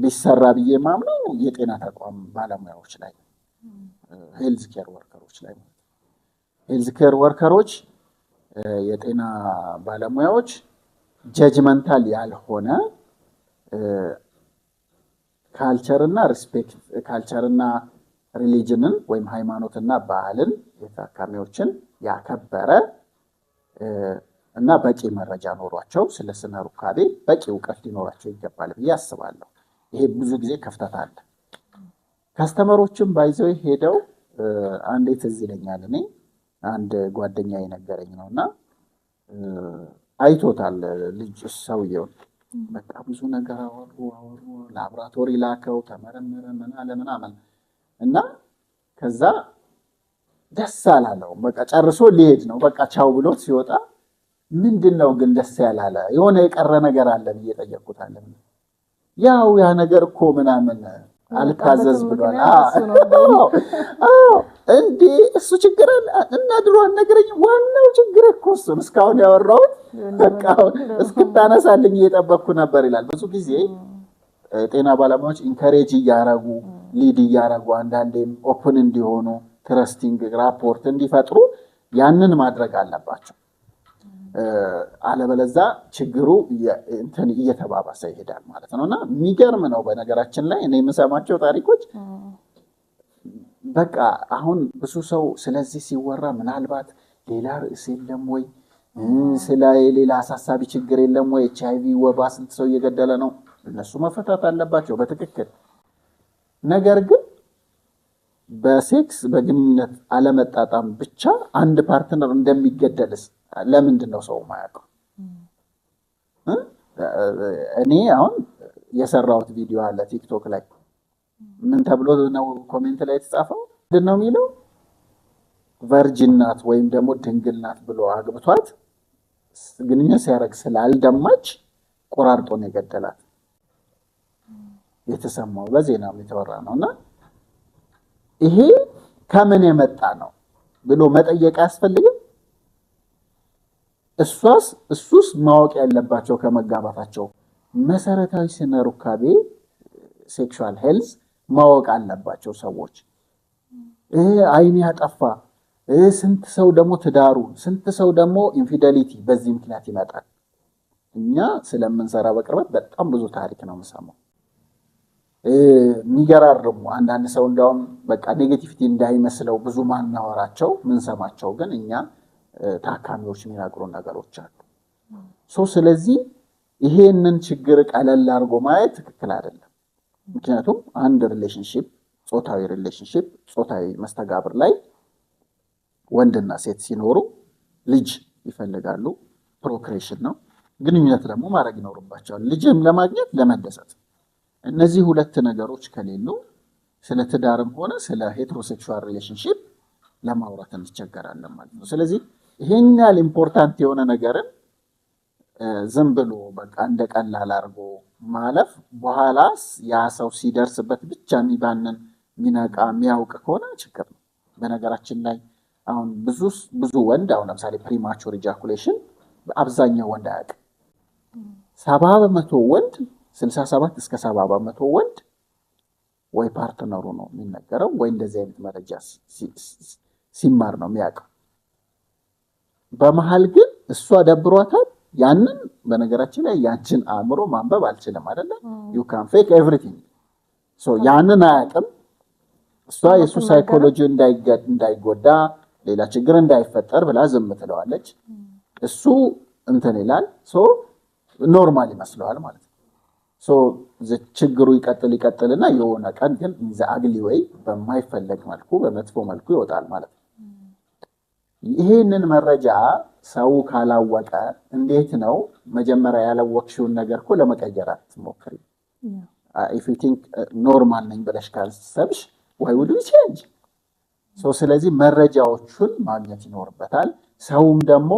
Speaker 1: ቢሰራ ብዬ ማምነው የጤና ተቋም ባለሙያዎች ላይ፣ health care worker ኦች ላይ፣ health care worker ኦች፣ የጤና ባለሙያዎች judgmental ያልሆነ culture ና respect፣ culture ና religion ን ወይም ሃይማኖትና ባህልን የታካሚዎችን ያከበረ እና በቂ መረጃ ኖሯቸው ስለ ስነ ሩካቤ በቂ እውቀት ሊኖራቸው ይገባል ብዬ አስባለሁ። ይሄ ብዙ ጊዜ ክፍተት አለ። Customer ኦችም by the way ሄደው፣ አንዴ ትዝ ይለኛል፣ እኔ አንድ ጓደኛ የነገረኝ ነው እና አይቶታል ልጅ ሰውየውን። በቃ ብዙ ነገር አወሩ አወሩ፣ ላብራቶሪ ላከው፣ ተመረመረ፣ ምን አለ ምናምን እና ከዛ ደስ አላለውም። በቃ ጨርሶ ሊሄድ ነው። በቃ ቻው ብሎት ሲወጣ ምንድን ነው ግን ደስ ያላለ የሆነ የቀረ ነገር አለ ብዬ ጠየቅኩት አለ። ያው ያ ነገር እኮ ምናምን አልታዘዝ ብሏል። እንዴ እሱ ችግር አለ እና ድሮ አልነገረኝም። ዋናው ችግር እኮ እሱ ነው። እስካሁን ያወራሁት በቃ እስክታነሳልኝ እየጠበቅኩ ነበር ይላል። ብዙ ጊዜ ጤና ባለሙያዎች encourage እያረጉ፣ lead እያረጉ፣ አንዳንዴም open እንዲሆኑ፣ trusting rapport እንዲፈጥሩ ያንን ማድረግ አለባቸው። አለበለዛ ችግሩ እንትን እየተባባሰ ይሄዳል ማለት ነው። እና የሚገርም ነው። በነገራችን ላይ እኔ የምሰማቸው ታሪኮች በቃ አሁን ብዙ ሰው ስለዚህ ሲወራ ምናልባት ሌላ ርዕስ የለም ወይ፣ ስለ ሌላ አሳሳቢ ችግር የለም ወይ፣ ኤችአይቪ፣ ወባ ስንት ሰው እየገደለ ነው፣ እነሱ መፈታት አለባቸው በትክክል። ነገር ግን በ sex በግንኙነት አለመጣጣም ብቻ አንድ partner እንደሚገደልስ ለምንድን ነው ሰው ማያውቀው? እኔ አሁን የሰራሁት ቪዲዮ አለ ቲክቶክ ላይ። ምን ተብሎ ነው comment ላይ የተጻፈው? ምንድን ነው የሚለው? Virgin ናት ወይም ደግሞ ድንግል ናት ብሎ አግብቷት ግንኙነት ሲያደርግ ስላልደማች ቆራርጦ ነው የገደላት። የተሰማው በዜናም የተወራ ነው። እና ይሄ ከምን የመጣ ነው ብሎ መጠየቅ አያስፈልግም? እሷስ እሱስ ማወቅ ያለባቸው ከመጋባታቸው መሰረታዊ ስነ ሩካቤ sexual health ማወቅ አለባቸው ሰዎች። አይን ያጠፋ ስንት ሰው ደግሞ ትዳሩ፣ ስንት ሰው ደግሞ infidelity በዚህ ምክንያት ይመጣል። እኛ ስለምንሰራ በቅርበት በጣም ብዙ ታሪክ ነው የምሰማው። የሚገራርሙ አንዳንድ ሰው እንዲያውም በቃ negativity እንዳይመስለው ብዙ ማናወራቸው፣ ምንሰማቸው ግን እኛ ታካሚዎች የሚነግሩን ነገሮች አሉ። So ስለዚህ ይሄንን ችግር ቀለል አድርጎ ማየት ትክክል አይደለም። ምክንያቱም አንድ relationship፣ ጾታዊ relationship፣ ጾታዊ መስተጋብር ላይ ወንድና ሴት ሲኖሩ ልጅ ይፈልጋሉ። Procreation ነው። ግንኙነት ደግሞ ማድረግ ይኖርባቸዋል፣ ልጅም ለማግኘት፣ ለመደሰት። እነዚህ ሁለት ነገሮች ከሌሉ ስለ ትዳርም ሆነ ስለ heterosexual relationship ለማውራት እንቸገራለን ማለት ነው። ስለዚህ ይሄን ያህል important የሆነ ነገርን ዝም ብሎ በቃ እንደ ቀላል አድርጎ ማለፍ በኋላስ ያ ሰው ሲደርስበት ብቻ የሚባንን፣ የሚነቃ፣ የሚያውቅ ከሆነ ችግር ነው። በነገራችን ላይ አሁን ብዙ ብዙ ወንድ አሁን ለምሳሌ premature ejaculation አብዛኛው ወንድ አያውቅም። 70% ወንድ፣ 67 እስከ 70% ወንድ ወይ partner ኡ ነው የሚነገረው ወይ እንደዚህ አይነት መረጃ ሲማር ነው የሚያውቀው። በመሀል ግን እሷ ደብሯታል። ያንን በነገራችን ላይ ያንችን አእምሮ ማንበብ አልችልም አይደለ? You can fake everything። ያንን አያውቅም። እሷ የእሱ ሳይኮሎጂ እንዳይጎዳ፣ ሌላ ችግር እንዳይፈጠር ብላ ዝም ትለዋለች። እሱ እንትን ይላል፣ normal ይመስለዋል ማለት ነው። ችግሩ ይቀጥል ይቀጥልና የሆነ ቀን ግን the ugly way፣ በማይፈለግ መልኩ፣ በመጥፎ መልኩ ይወጣል ማለት ነው። ይሄንን መረጃ ሰው ካላወቀ እንዴት ነው? መጀመሪያ ያላወቅሽውን ነገር እኮ ለመቀየር አትሞክሪ። If you think normal ነኝ ብለሽ ካሰብሽ why would you change? ስለዚህ መረጃዎቹን ማግኘት ይኖርበታል። ሰውም ደግሞ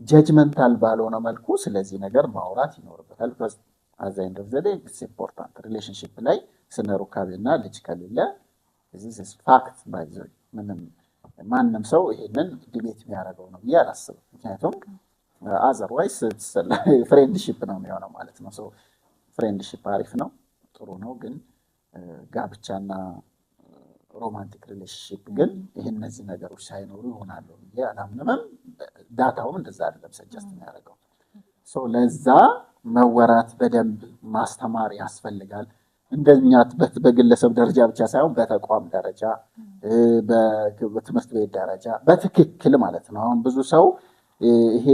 Speaker 1: judgmental ባልሆነ መልኩ ስለዚህ ነገር ማውራት ይኖርበታል። At the end of the day it's important። Relationship ላይ ስነ ሩካቤና ልጅ ከሌለ fact by the way ምንም ማንም ሰው ይሄንን debate የሚያደርገው ነው ብዬ አላስብም። ምክንያቱም otherwise friendship ነው የሚሆነው ማለት ነው። Friendship አሪፍ ነው፣ ጥሩ ነው። ግን ጋብቻና romantic relationship ግን ይህ እነዚህ ነገሮች ሳይኖሩ ይሆናሉ ብዬ አላምንምም። Data ውም እንደዛ አይደለም suggest የሚያደርገው። ለዛ መወራት፣ በደንብ ማስተማር ያስፈልጋል። እንደኛ በግለሰብ ደረጃ ብቻ ሳይሆን በተቋም ደረጃ፣ በትምህርት ቤት ደረጃ በትክክል ማለት ነው። አሁን ብዙ ሰው ይሄ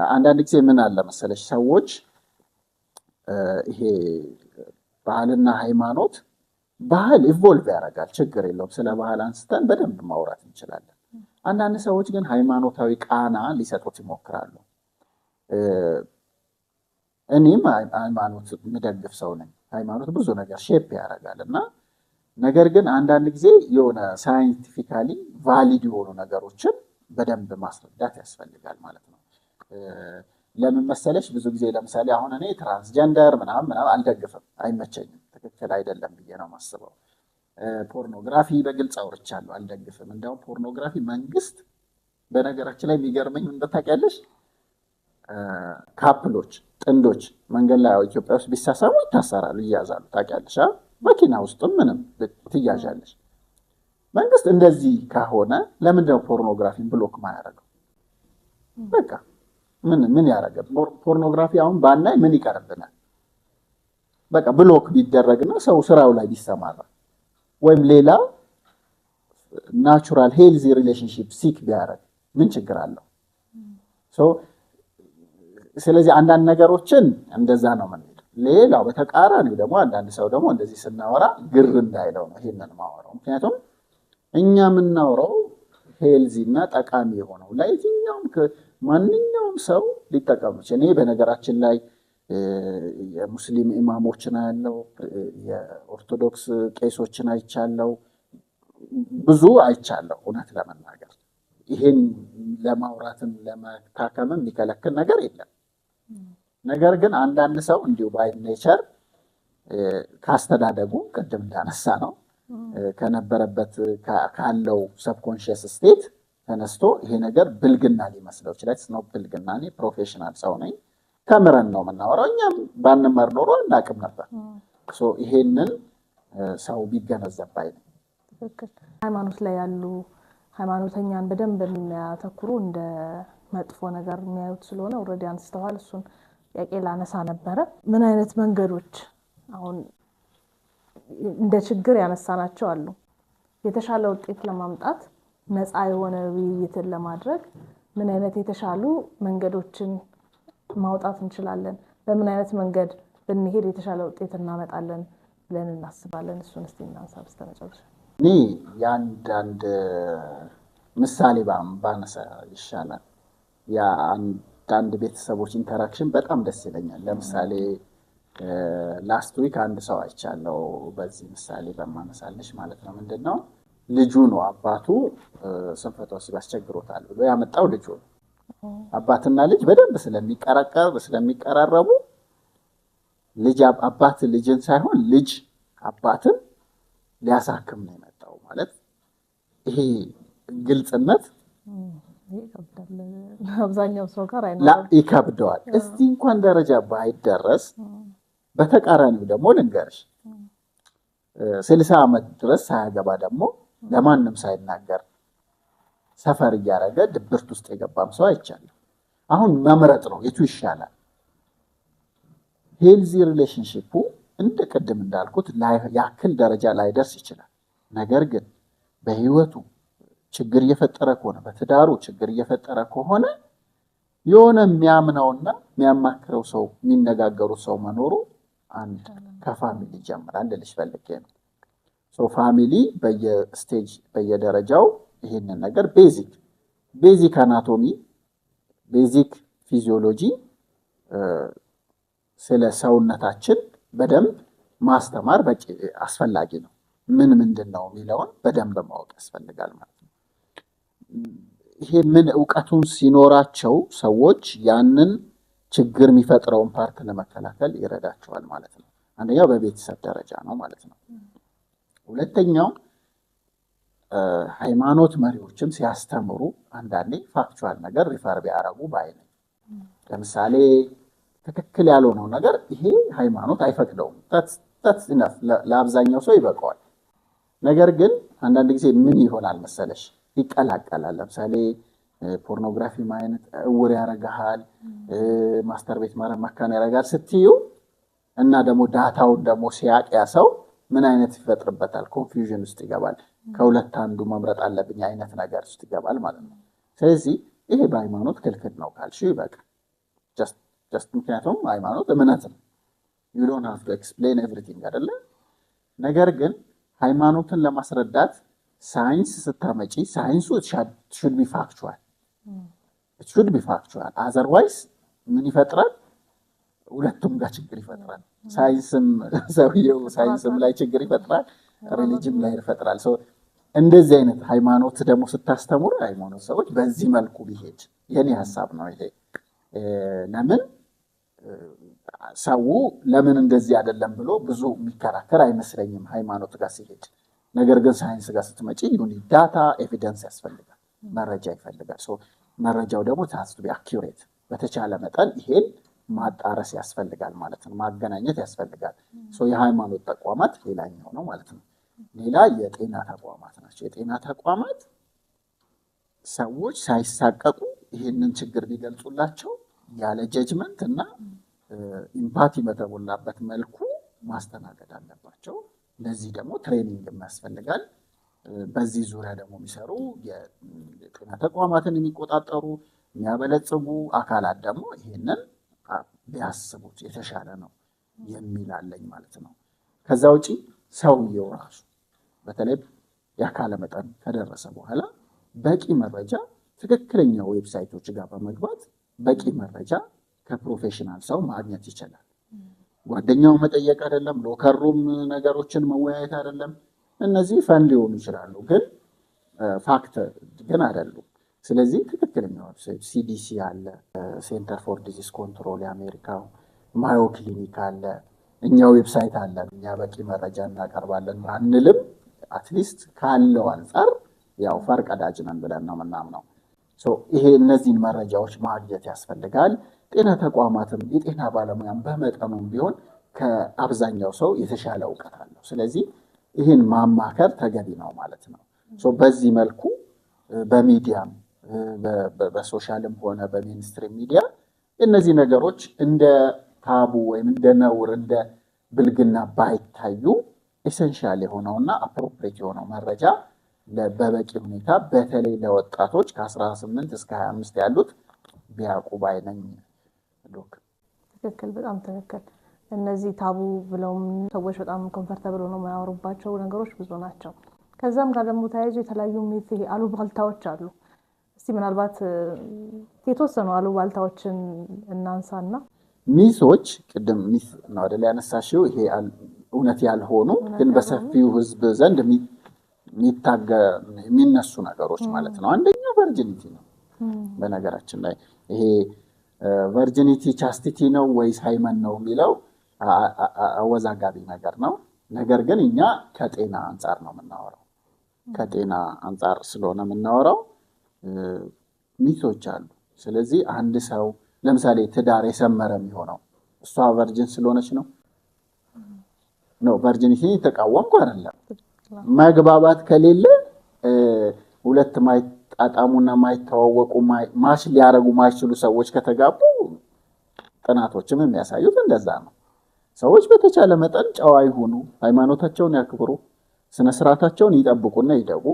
Speaker 1: አንዳንድ ጊዜ ምን አለ መሰለሽ፣ ሰዎች ይሄ ባህልና ሃይማኖት፣ ባህል evolve ያደርጋል፣ ችግር የለውም። ስለ ባህል አንስተን በደንብ ማውራት እንችላለን። አንዳንድ ሰዎች ግን ሃይማኖታዊ ቃና ሊሰጡት ይሞክራሉ። እኔም ሃይማኖት የምደግፍ ሰው ነኝ። ሃይማኖት ብዙ ነገር shape ያደርጋል እና ነገር ግን አንዳንድ ጊዜ የሆነ scientifically valid የሆኑ ነገሮችን በደንብ ማስረዳት ያስፈልጋል ማለት ነው። ለምን መሰለሽ፣ ብዙ ጊዜ ለምሳሌ አሁን እኔ transgender ምናምን ምናምን አልደግፍም፣ አይመቸኝም፣ ትክክል አይደለም ብዬ ነው የማስበው። ፖርኖግራፊ በግልጽ አውርቻለሁ፣ አልደግፍም። እንዲያውም ፖርኖግራፊ መንግስት፣ በነገራችን ላይ የሚገርመኝ ምን ታውቂያለሽ? Couple ኦች፣ ጥንዶች መንገድ ላይ ኢትዮጵያ ውስጥ ቢሳሳሙ ይታሰራሉ፣ ይያዛሉ። ታውቂያለሽ? መኪና ውስጥም ምንም ትያዣለሽ። መንግስት እንደዚህ ከሆነ ለምንድነው pornography ን block ማያደርገው? በቃ ምን ምን ያደረገ ፖርኖግራፊ አሁን ባናይ ምን ይቀርብናል? በቃ block ቢደረግና ሰው ስራው ላይ ቢሰማራ ወይም ሌላ natural healthy relationship seek ቢያደርግ ምን ችግር አለው? ስለዚህ አንዳንድ ነገሮችን እንደዛ ነው የምንሄደው። ሌላው በተቃራኒው ደግሞ አንዳንድ ሰው ደግሞ እንደዚህ ስናወራ ግር እንዳይለው ነው ይሄንን ማወራው። ምክንያቱም እኛ የምናወራው healthy እና ጠቃሚ የሆነው ለየትኛውም ማንኛውም ሰው ሊጠቀሙ። እኔ በነገራችን ላይ የሙስሊም ኢማሞችን አያለው፣ የኦርቶዶክስ ቄሶችን አይቻለው፣ ብዙ አይቻለሁ። እውነት ለመናገር ይሄን ለማውራትም ለመታከምም የሚከለክል ነገር የለም። ነገር ግን አንዳንድ ሰው እንዲሁ by nature ካስተዳደጉ፣ ቅድም እንዳነሳ ነው፣ ከነበረበት ካለው subconscious state ተነስቶ ይሄ ነገር ብልግና ሊመስለው ይችላል። ነው ብልግና። እኔ professional ሰው ነኝ፣ ተምረን ነው የምናወራው። እኛም ባንማር ኖሮ አናውቅም ነበር። ይሄንን ሰው ቢገነዘብ ባይ ነኝ።
Speaker 2: ትክክል። ሃይማኖት ላይ ያሉ ሃይማኖተኛን በደንብ የሚያተኩሩ እንደ መጥፎ ነገር የሚያዩት ስለሆነ already አንስተዋል። እሱን ጥያቄ ላነሳ ነበረ። ምን አይነት መንገዶች፣ አሁን እንደ ችግር ያነሳናቸው አሉ፣ የተሻለ ውጤት ለማምጣት፣ ነፃ የሆነ ውይይትን ለማድረግ ምን አይነት የተሻሉ መንገዶችን ማውጣት እንችላለን? በምን አይነት መንገድ ብንሄድ የተሻለ ውጤት እናመጣለን ብለን እናስባለን? እሱን እስቲ እናንሳ በስተመጨረሻ።
Speaker 1: እኔ የአንዳንድ ምሳሌ ባነሳ ይሻላል። የአንዳንድ ቤተሰቦች interaction በጣም ደስ ይለኛል። ለምሳሌ last week አንድ ሰው አይቻለው። በዚህ ምሳሌ በማነሳልሽ ማለት ነው። ምንድን ነው፣ ልጁ ነው፣ አባቱ ስንፈተ ወሲብ አስቸግሮታል ብሎ ያመጣው ልጁ ነው። አባትና ልጅ በደንብ ስለሚቀራረቡ ልጅ አባት ልጅን ሳይሆን ልጅ አባትን ሊያሳክም ነው የመጣው። ማለት ይሄ ግልጽነት
Speaker 2: ይከብዳል። አብዛኛው ሰው ጋር አይኖርም።
Speaker 1: ይከብደዋል። እስቲ እንኳን ደረጃ ባይደረስ፣ በተቃራኒው ደግሞ ልንገርሽ፣ 60 ዓመት ድረስ ሳያገባ ደግሞ ለማንም ሳይናገር suffer እያደረገ ድብርት ውስጥ የገባም ሰው አይቻለሁ። አሁን መምረጥ ነው የቱ ይሻላል። Healthy relationship ኡ እንደ ቅድም እንዳልኩት ያክል ደረጃ ላይደርስ ይችላል። ነገር ግን በህይወቱ ችግር እየፈጠረ ከሆነ፣ በትዳሩ ችግር እየፈጠረ ከሆነ፣ የሆነ የሚያምነውና የሚያማክረው ሰው፣ የሚነጋገሩት ሰው መኖሩ አንድ ከ family ይጀምራል ልልሽ ፈልጌ ነው። Family በየ stage በየደረጃው ይሄንን ነገር basic anatomy፣ basic physiology፣ ስለ ሰውነታችን በደንብ ማስተማር በቂ አስፈላጊ ነው። ምን ምንድን ነው የሚለውን በደንብ ማወቅ ያስፈልጋል ማለት ነው። ይሄ ምን እውቀቱን ሲኖራቸው ሰዎች ያንን ችግር የሚፈጥረውን part ለመከላከል ይረዳቸዋል ማለት ነው። አንደኛው በቤተሰብ ደረጃ ነው ማለት ነው። ሁለተኛው ሃይማኖት መሪዎችም ሲያስተምሩ አንዳንዴ factual ነገር refer ቢያደርጉ ባይ ነኝ። ለምሳሌ ትክክል ያልሆነው ነገር ይሄ ሃይማኖት አይፈቅደውም፣ enough፣ ለአብዛኛው ሰው ይበቃዋል። ነገር ግን አንዳንድ ጊዜ ምን ይሆናል መሰለሽ፣ ይቀላቀላል። ለምሳሌ ፖርኖግራፊ ማየት እውር ያደርግሃል፣ masturbate ማድረግ መካን ያደርጋል ስትዩ እና ደግሞ data ውን ደግሞ ሲያቅ ያ ሰው ምን አይነት ይፈጥርበታል? Confusion ውስጥ ይገባል። ከሁለት አንዱ መምረጥ አለብኝ አይነት ነገር ውስጥ ይገባል ማለት ነው። ስለዚህ ይሄ በሃይማኖት ክልክል ነው ካልሽው ይበቃል። Just ምክንያቱም ሃይማኖት እምነት ነው። You don't have to explain everything አይደለ? ነገር ግን ሃይማኖትን ለማስረዳት ሳይንስ ስታመጪ ሳይንሱ should be factual፣ should be factual። Otherwise ምን ይፈጥራል? ሁለቱም ጋር ችግር ይፈጥራል። ሳይንስም ሰውየው ሳይንስም ላይ ችግር ይፈጥራል፣ religion ላይ ይፈጥራል። እንደዚህ አይነት ሃይማኖት ደግሞ ስታስተምሩ ሃይማኖት ሰዎች በዚህ መልኩ ቢሄድ የኔ ሀሳብ ነው ይሄ። ለምን ሰው ለምን እንደዚህ አይደለም ብሎ ብዙ የሚከራከር አይመስለኝም ሃይማኖት ጋር ሲሄድ። ነገር ግን ሳይንስ ጋር ስትመጪ you need data፣ evidence ያስፈልጋል፣ መረጃ ይፈልጋል። So መረጃው ደግሞ has to be accurate፣ በተቻለ መጠን ይሄን ማጣረስ ያስፈልጋል ማለት ነው፣ ማገናኘት ያስፈልጋል። So የሃይማኖት ተቋማት ሌላኛው ነው ማለት ነው። ሌላ የጤና ተቋማት ናቸው። የጤና ተቋማት ሰዎች ሳይሳቀቁ ይህንን ችግር ቢገልጹላቸው ያለ judgment እና empathy በተሞላበት መልኩ ማስተናገድ አለባቸው። ለዚህ ደግሞ training ያስፈልጋል። በዚህ ዙሪያ ደግሞ የሚሰሩ የጤና ተቋማትን የሚቆጣጠሩ፣ የሚያበለጽጉ አካላት ደግሞ ይህንን ቢያስቡት የተሻለ ነው የሚል አለኝ ማለት ነው። ከዛ ውጪ ሰውየው ራሱ በተለይ የአካለ መጠን ከደረሰ በኋላ በቂ መረጃ ትክክለኛ website ኦች ጋር በመግባት በቂ መረጃ ከ professional ሰው ማግኘት ይችላል። ጓደኛው መጠየቅ አይደለም፣ locker room ነገሮችን መወያየት አይደለም። እነዚህ fun ሊሆኑ ይችላሉ፣ ግን fact ግን አይደሉም። ስለዚህ ትክክለኛ website CDC አለ፣ Center for Disease Control የአሜሪካው፣ Mayo Clinic አለ፣ እኛ website አለ። እኛ በቂ መረጃ እናቀርባለን ባንልም at least ካለው አንጻር ያው ፈርቀዳጅ ነን ብለን ነው የምናምነው። So ይሄ እነዚህን መረጃዎች ማግኘት ያስፈልጋል። ጤና ተቋማትም የጤና ባለሙያም በመጠኑም ቢሆን ከአብዛኛው ሰው የተሻለ እውቀት አለው። ስለዚህ ይህን ማማከር ተገቢ ነው ማለት ነው። So በዚህ መልኩ በሚዲያም በ social ም ሆነ በ mainstream media እነዚህ ነገሮች እንደ taboo ወይም እንደ ነውር፣ እንደ ብልግና ባይታዩ essential የሆነውና appropriate የሆነው መረጃ በበቂ ሁኔታ በተለይ ለወጣቶች ከ18 እስከ 25 ያሉት ቢያውቁ ባይ ነኝ። ዶክ።
Speaker 2: ትክክል፣ በጣም ትክክል። እነዚህ taboo ብለውም ሰዎች በጣም comfortable ሆነው የማያወሩባቸው ነገሮች ብዙ ናቸው። ከዛም ጋር ደግሞ ተያይዞ የተለያዩ myth፣ ይሄ አሉባልታዎች አሉ። እስቲ ምናልባት የተወሰኑ አሉባልታዎችን እናንሳና
Speaker 1: Myth ኦች፣ ቅድም myth ነው አይደል ያነሳሽው? ይሄ እውነት ያልሆኑ ግን በሰፊው ሕዝብ ዘንድ የሚነሱ ነገሮች ማለት ነው። አንደኛው virginity ነው። በነገራችን ላይ ይሄ virginity chastity ነው ወይስ hymen ነው የሚለው አወዛጋቢ ነገር ነው። ነገር ግን እኛ ከጤና አንጻር ነው የምናወራው። ከጤና አንጻር ስለሆነ የምናወራው myth ኦች አሉ። ስለዚህ አንድ ሰው ለምሳሌ ትዳር የሰመረ የሚሆነው እሷ virgin ስለሆነች ነው ነው። Virginity የተቃወምኩ አይደለም። መግባባት ከሌለ፣ ሁለት ማይጣጣሙና ማይተዋወቁ፣ match ሊያደርጉ ማይችሉ ሰዎች ከተጋቡ ጥናቶችም የሚያሳዩት እንደዛ ነው። ሰዎች በተቻለ መጠን ጨዋ ይሁኑ፣ ሃይማኖታቸውን ያክብሩ፣ ስነስርዓታቸውን ይጠብቁና ይደጉ።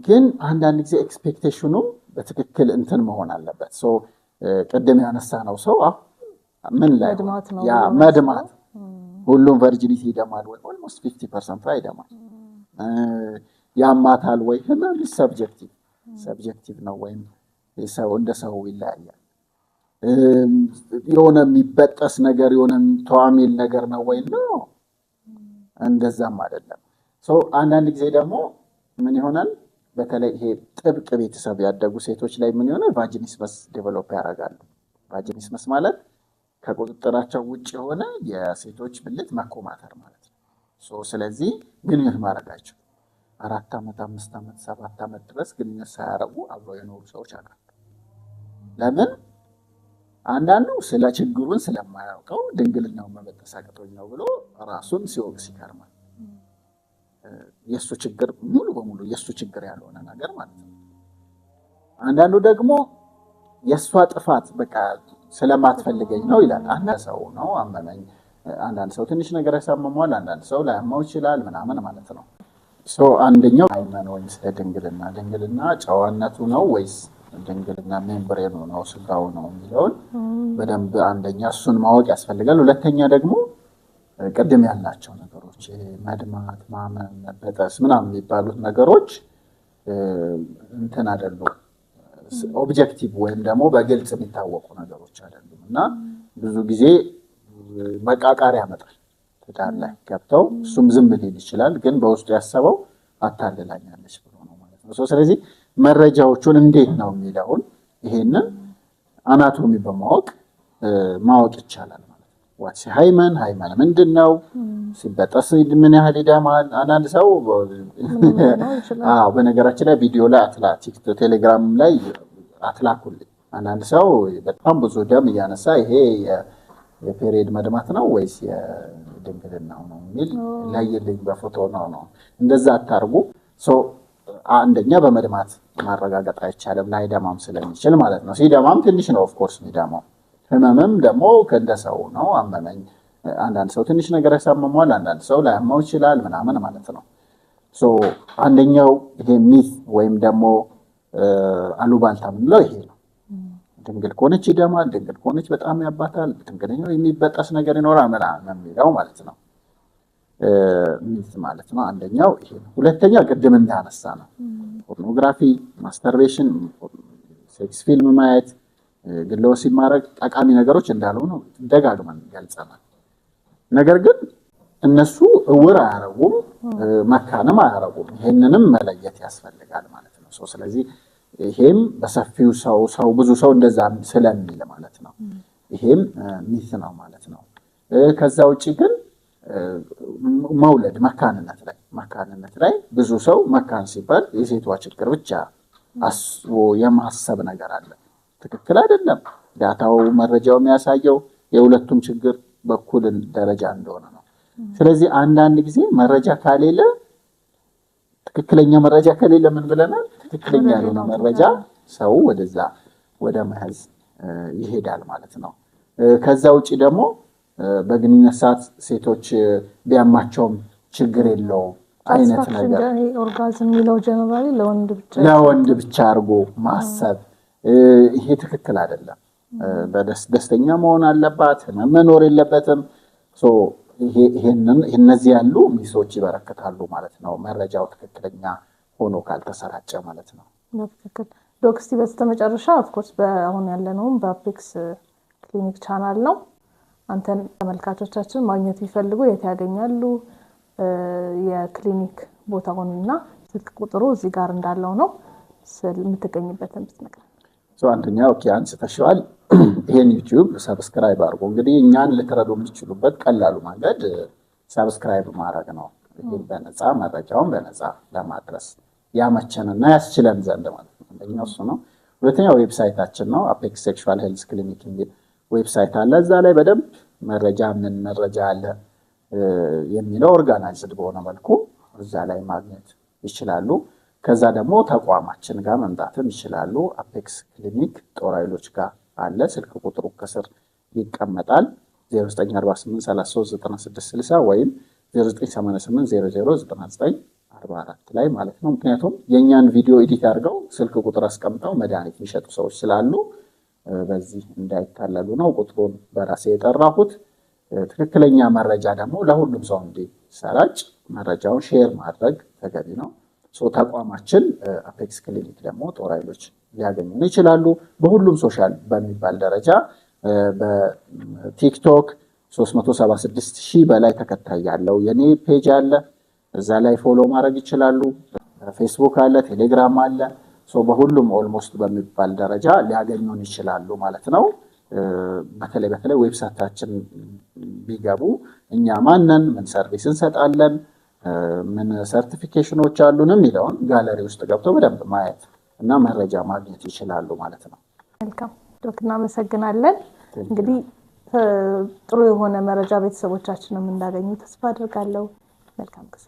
Speaker 1: ግን አንዳንድ ጊዜ expectation ኑ በትክክል እንትን መሆን አለበት። So ቅድም ያነሳነው ሰው አሁን ምን ላይ
Speaker 2: መድማት ነው
Speaker 1: ያ
Speaker 2: ብሎ
Speaker 1: መድማት፣ ሁሉም virginity ይደማል ወይ? Almost 50% ይደማል። ያማታል ወይ? ህመም subjective ነው ወይም ሰው እንደ ሰው ይለያያል። የሆነ የሚበጠስ ነገር፣ የሆነ ተዋሚል ነገር ነው ወይ? No፣ እንደዛም አይደለም። So አንዳንድ ጊዜ ደግሞ ምን ይሆናል? በተለይ ይሄ ጥብቅ ቤተሰብ ያደጉ ሴቶች ላይ ምን ይሆናል? Vaginismus develop ያደርጋሉ። Vaginismus ማለት ከቁጥጥራቸው ውጭ የሆነ የሴቶች ብልት መኮማተር ማለት ነው። So ስለዚህ ግንኙነት ማድረጋቸው 4 ዓመት፣ 5 ዓመት፣ 7 ዓመት ድረስ ግንኙነት ሳያደርጉ አብረው የኖሩ ሰዎች አሉ። ለምን? አንዳንዱ ስለ ችግሩን ስለማያውቀው ድንግልናውን መበጠስ አቅቶኝ ነው ብሎ ራሱን ሲወቅስ ይከርማል። የእሱ ችግር ሙሉ በሙሉ የእሱ ችግር ያልሆነ ነገር ማለት ነው። አንዳንዱ ደግሞ የእሷ ጥፋት በቃ ስለማትፈልገኝ ነው ይላል። አንዳንድ ሰው ነው አመመኝ። አንዳንድ ሰው ትንሽ ነገር ያሳምመዋል፣ አንዳንድ ሰው ላያመው ይችላል ምናምን ማለት ነው። So አንደኛው hymen ወይም ስለ ድንግልና፣ ድንግልና ጨዋነቱ ነው ወይስ ድንግልና membrane ኑ ነው፣ ስጋው ነው የሚለውን በደንብ አንደኛ እሱን ማወቅ ያስፈልጋል። ሁለተኛ ደግሞ ቅድም ያልናቸው ነገሮች ይሄ መድማት፣ ማመም፣ መበጠስ ምናምን የሚባሉት ነገሮች እንትን አይደሉም፣ objective ወይም ደግሞ በግልጽ የሚታወቁ ነገሮች አይደሉም እና ብዙ ጊዜ መቃቃር ያመጣል። ትዳር ላይ ገብተው እሱም ዝም ሊል ይችላል፣ ግን በውስጡ ያሰበው አታልላኛለች ብሎ ነው ማለት ነው። So ስለዚህ መረጃዎቹን እንዴት ነው የሚለውን ይሄንን Anatomy በማወቅ ማወቅ ይቻላል ማለት ነው። What's hymen፣ hymen ምንድን ነው? ሲበጠስ ምን ያህል ይደማል? አንዳንድ ሰው አዎ፣ በነገራችን ላይ ቪዲዮ ላይ ቴሌግራም ላይ አትላኩልኝ። አንዳንድ ሰው በጣም ብዙ ደም እያነሳ ይሄ የ period መድማት ነው ወይስ የድንግልናው ነው የሚል ለይልኝ በፎቶ ነው። እንደዛ አታርጉ። አንደኛ በመድማት ማረጋገጥ አይቻልም፣ ላይደማም ስለሚችል ማለት ነው። ሲደማም ትንሽ ነው of course የሚደማው። ህመምም ደግሞ እንደ ሰው ነው። አመመኝ፣ አንዳንድ ሰው ትንሽ ነገር ያሳምመዋል፣ አንዳንድ ሰው ላያመው ይችላል ምናምን ማለት ነው። አንደኛው ይሄ myth ወይም ደግሞ አሉባልታ የምንለው ይሄ ነው። ድንግል ከሆነች ይደማል፣ ድንግል ከሆነች በጣም ያባታል፣ ድንግል የሚበጠስ ነገር ይኖራል ምናምን የሚለው ማለት ነው። Myth ማለት ነው። አንደኛው ይሄ ነው። ሁለተኛ ቅድም እንዳነሳ ነው pornography፣ masturbation፣ sex ፊልም ማየት፣ ግለ ወሲብ ማድረግ ጠቃሚ ነገሮች እንዳልሆኑ ደጋግመን ገልጸናል። ነገር ግን እነሱ እውር አያረጉም፣ መካንም አያረጉም። ይሄንንም መለየት ያስፈልጋል ማለት ነው። ስለዚህ ይሄም በሰፊው ሰው ብዙ ሰው እንደዛ ስለሚል ማለት ነው። ይሄም myth ነው ማለት ነው። ከዛ ውጭ ግን መውለድ መካንነት ላይ ብዙ ሰው መካን ሲባል የሴቷ ችግር ብቻ አስቦ የማሰብ ነገር አለ። ትክክል አይደለም። Data ው መረጃው የሚያሳየው የሁለቱም ችግር በኩል ደረጃ እንደሆነ ነው። ስለዚህ አንዳንድ ጊዜ መረጃ ከሌለ፣ ትክክለኛ መረጃ ከሌለ ምን ብለናል? ትክክለኛ ያልሆነ መረጃ ሰው ወደዛ ወደ መያዝ ይሄዳል ማለት ነው። ከዛ ውጭ ደግሞ በግንኙነት ሰዓት ሴቶች ቢያማቸውም ችግር የለውም አይነት ነገር።
Speaker 2: Orgasm የሚለው generally ለወንድ ብቻ።
Speaker 1: ለወንድ ብቻ አድርጎ ማሰብ ይሄ ትክክል አይደለም። ደስተኛ መሆን አለባት፣ ህመም መኖር የለበትም። እነዚህ ያሉ myth ኦች ይበረክታሉ ማለት ነው፣ መረጃው ትክክለኛ ሆኖ ካልተሰራጨ ማለት ነው።
Speaker 2: በትክክል ዶክ። እስቲ በስተመጨረሻ of course በአሁን ያለነውም በአፔክስ ክሊኒክ ቻናል ነው። አንተን ተመልካቾቻችን ማግኘት ቢፈልጉ የት ያገኛሉ? የክሊኒክ ቦታውንና ስልክ ቁጥሩ እዚህ ጋር እንዳለው ነው። የምትገኝበትን ብትነግረን።
Speaker 1: አንደኛ okay አንስተሽዋል። ይሄን YouTube subscribe አድርጎ እንግዲህ እኛን ልትረዱ የምትችሉበት ቀላሉ መንገድ subscribe ማድረግ ነው። ይህን በነፃ መረጃውን በነፃ ለማድረስ ያመቸንና ያስችለን ዘንድ ማለት ነው። አንደኛው እሱ ነው። ሁለተኛው website ኣችን ነው። Apex Sexual Health Clinic የሚል website አለ። እዛ ላይ በደንብ መረጃ ምን መረጃ አለ የሚለው organized በሆነ መልኩ እዛ ላይ ማግኘት ይችላሉ። ከዛ ደግሞ ተቋማችን ጋር መምጣትም ይችላሉ። አፔክስ ክሊኒክ ጦር ኃይሎች ጋር አለ። ስልክ ቁጥሩ ከስር ይቀመጣል። 0948 33 96 60 ወይም 0988 00 99 44 ላይ ማለት ነው። ምክንያቱም የእኛን ቪዲዮ edit አድርገው ስልክ ቁጥር አስቀምጠው መድኃኒት የሚሸጡ ሰዎች ስላሉ በዚህ እንዳይታለሉ ነው ቁጥሩን በራሴ የጠራሁት። ትክክለኛ መረጃ ደግሞ ለሁሉም ሰው እንዲሰራጭ መረጃውን share ማድረግ ተገቢ ነው። ተቋማችን አፔክስ ክሊኒክ ደግሞ ጦር ኃይሎች ሊያገኙን ይችላሉ። በሁሉም social በሚባል ደረጃ በቲክቶክ 376 ሺህ በላይ ተከታይ ያለው የኔ page አለ። እዛ ላይ follow ማድረግ ይችላሉ። ፌስቡክ አለ፣ ቴሌግራም አለ። በሁሉም almost በሚባል ደረጃ ሊያገኙን ይችላሉ ማለት ነው። በተለይ በተለይ website ኣችን ቢገቡ እኛ ማነን፣ ምን service እንሰጣለን፣ ምን certification ኖች አሉን የሚለውን ጋለሪ ውስጥ ገብተው በደንብ ማየት እና መረጃ ማግኘት ይችላሉ ማለት ነው።
Speaker 2: መልካም ዶክ፣ እናመሰግናለን። እንግዲህ ጥሩ የሆነ መረጃ ቤተሰቦቻችንም እንዳገኙ ተስፋ አድርጋለሁ። መልካም ጊዜ።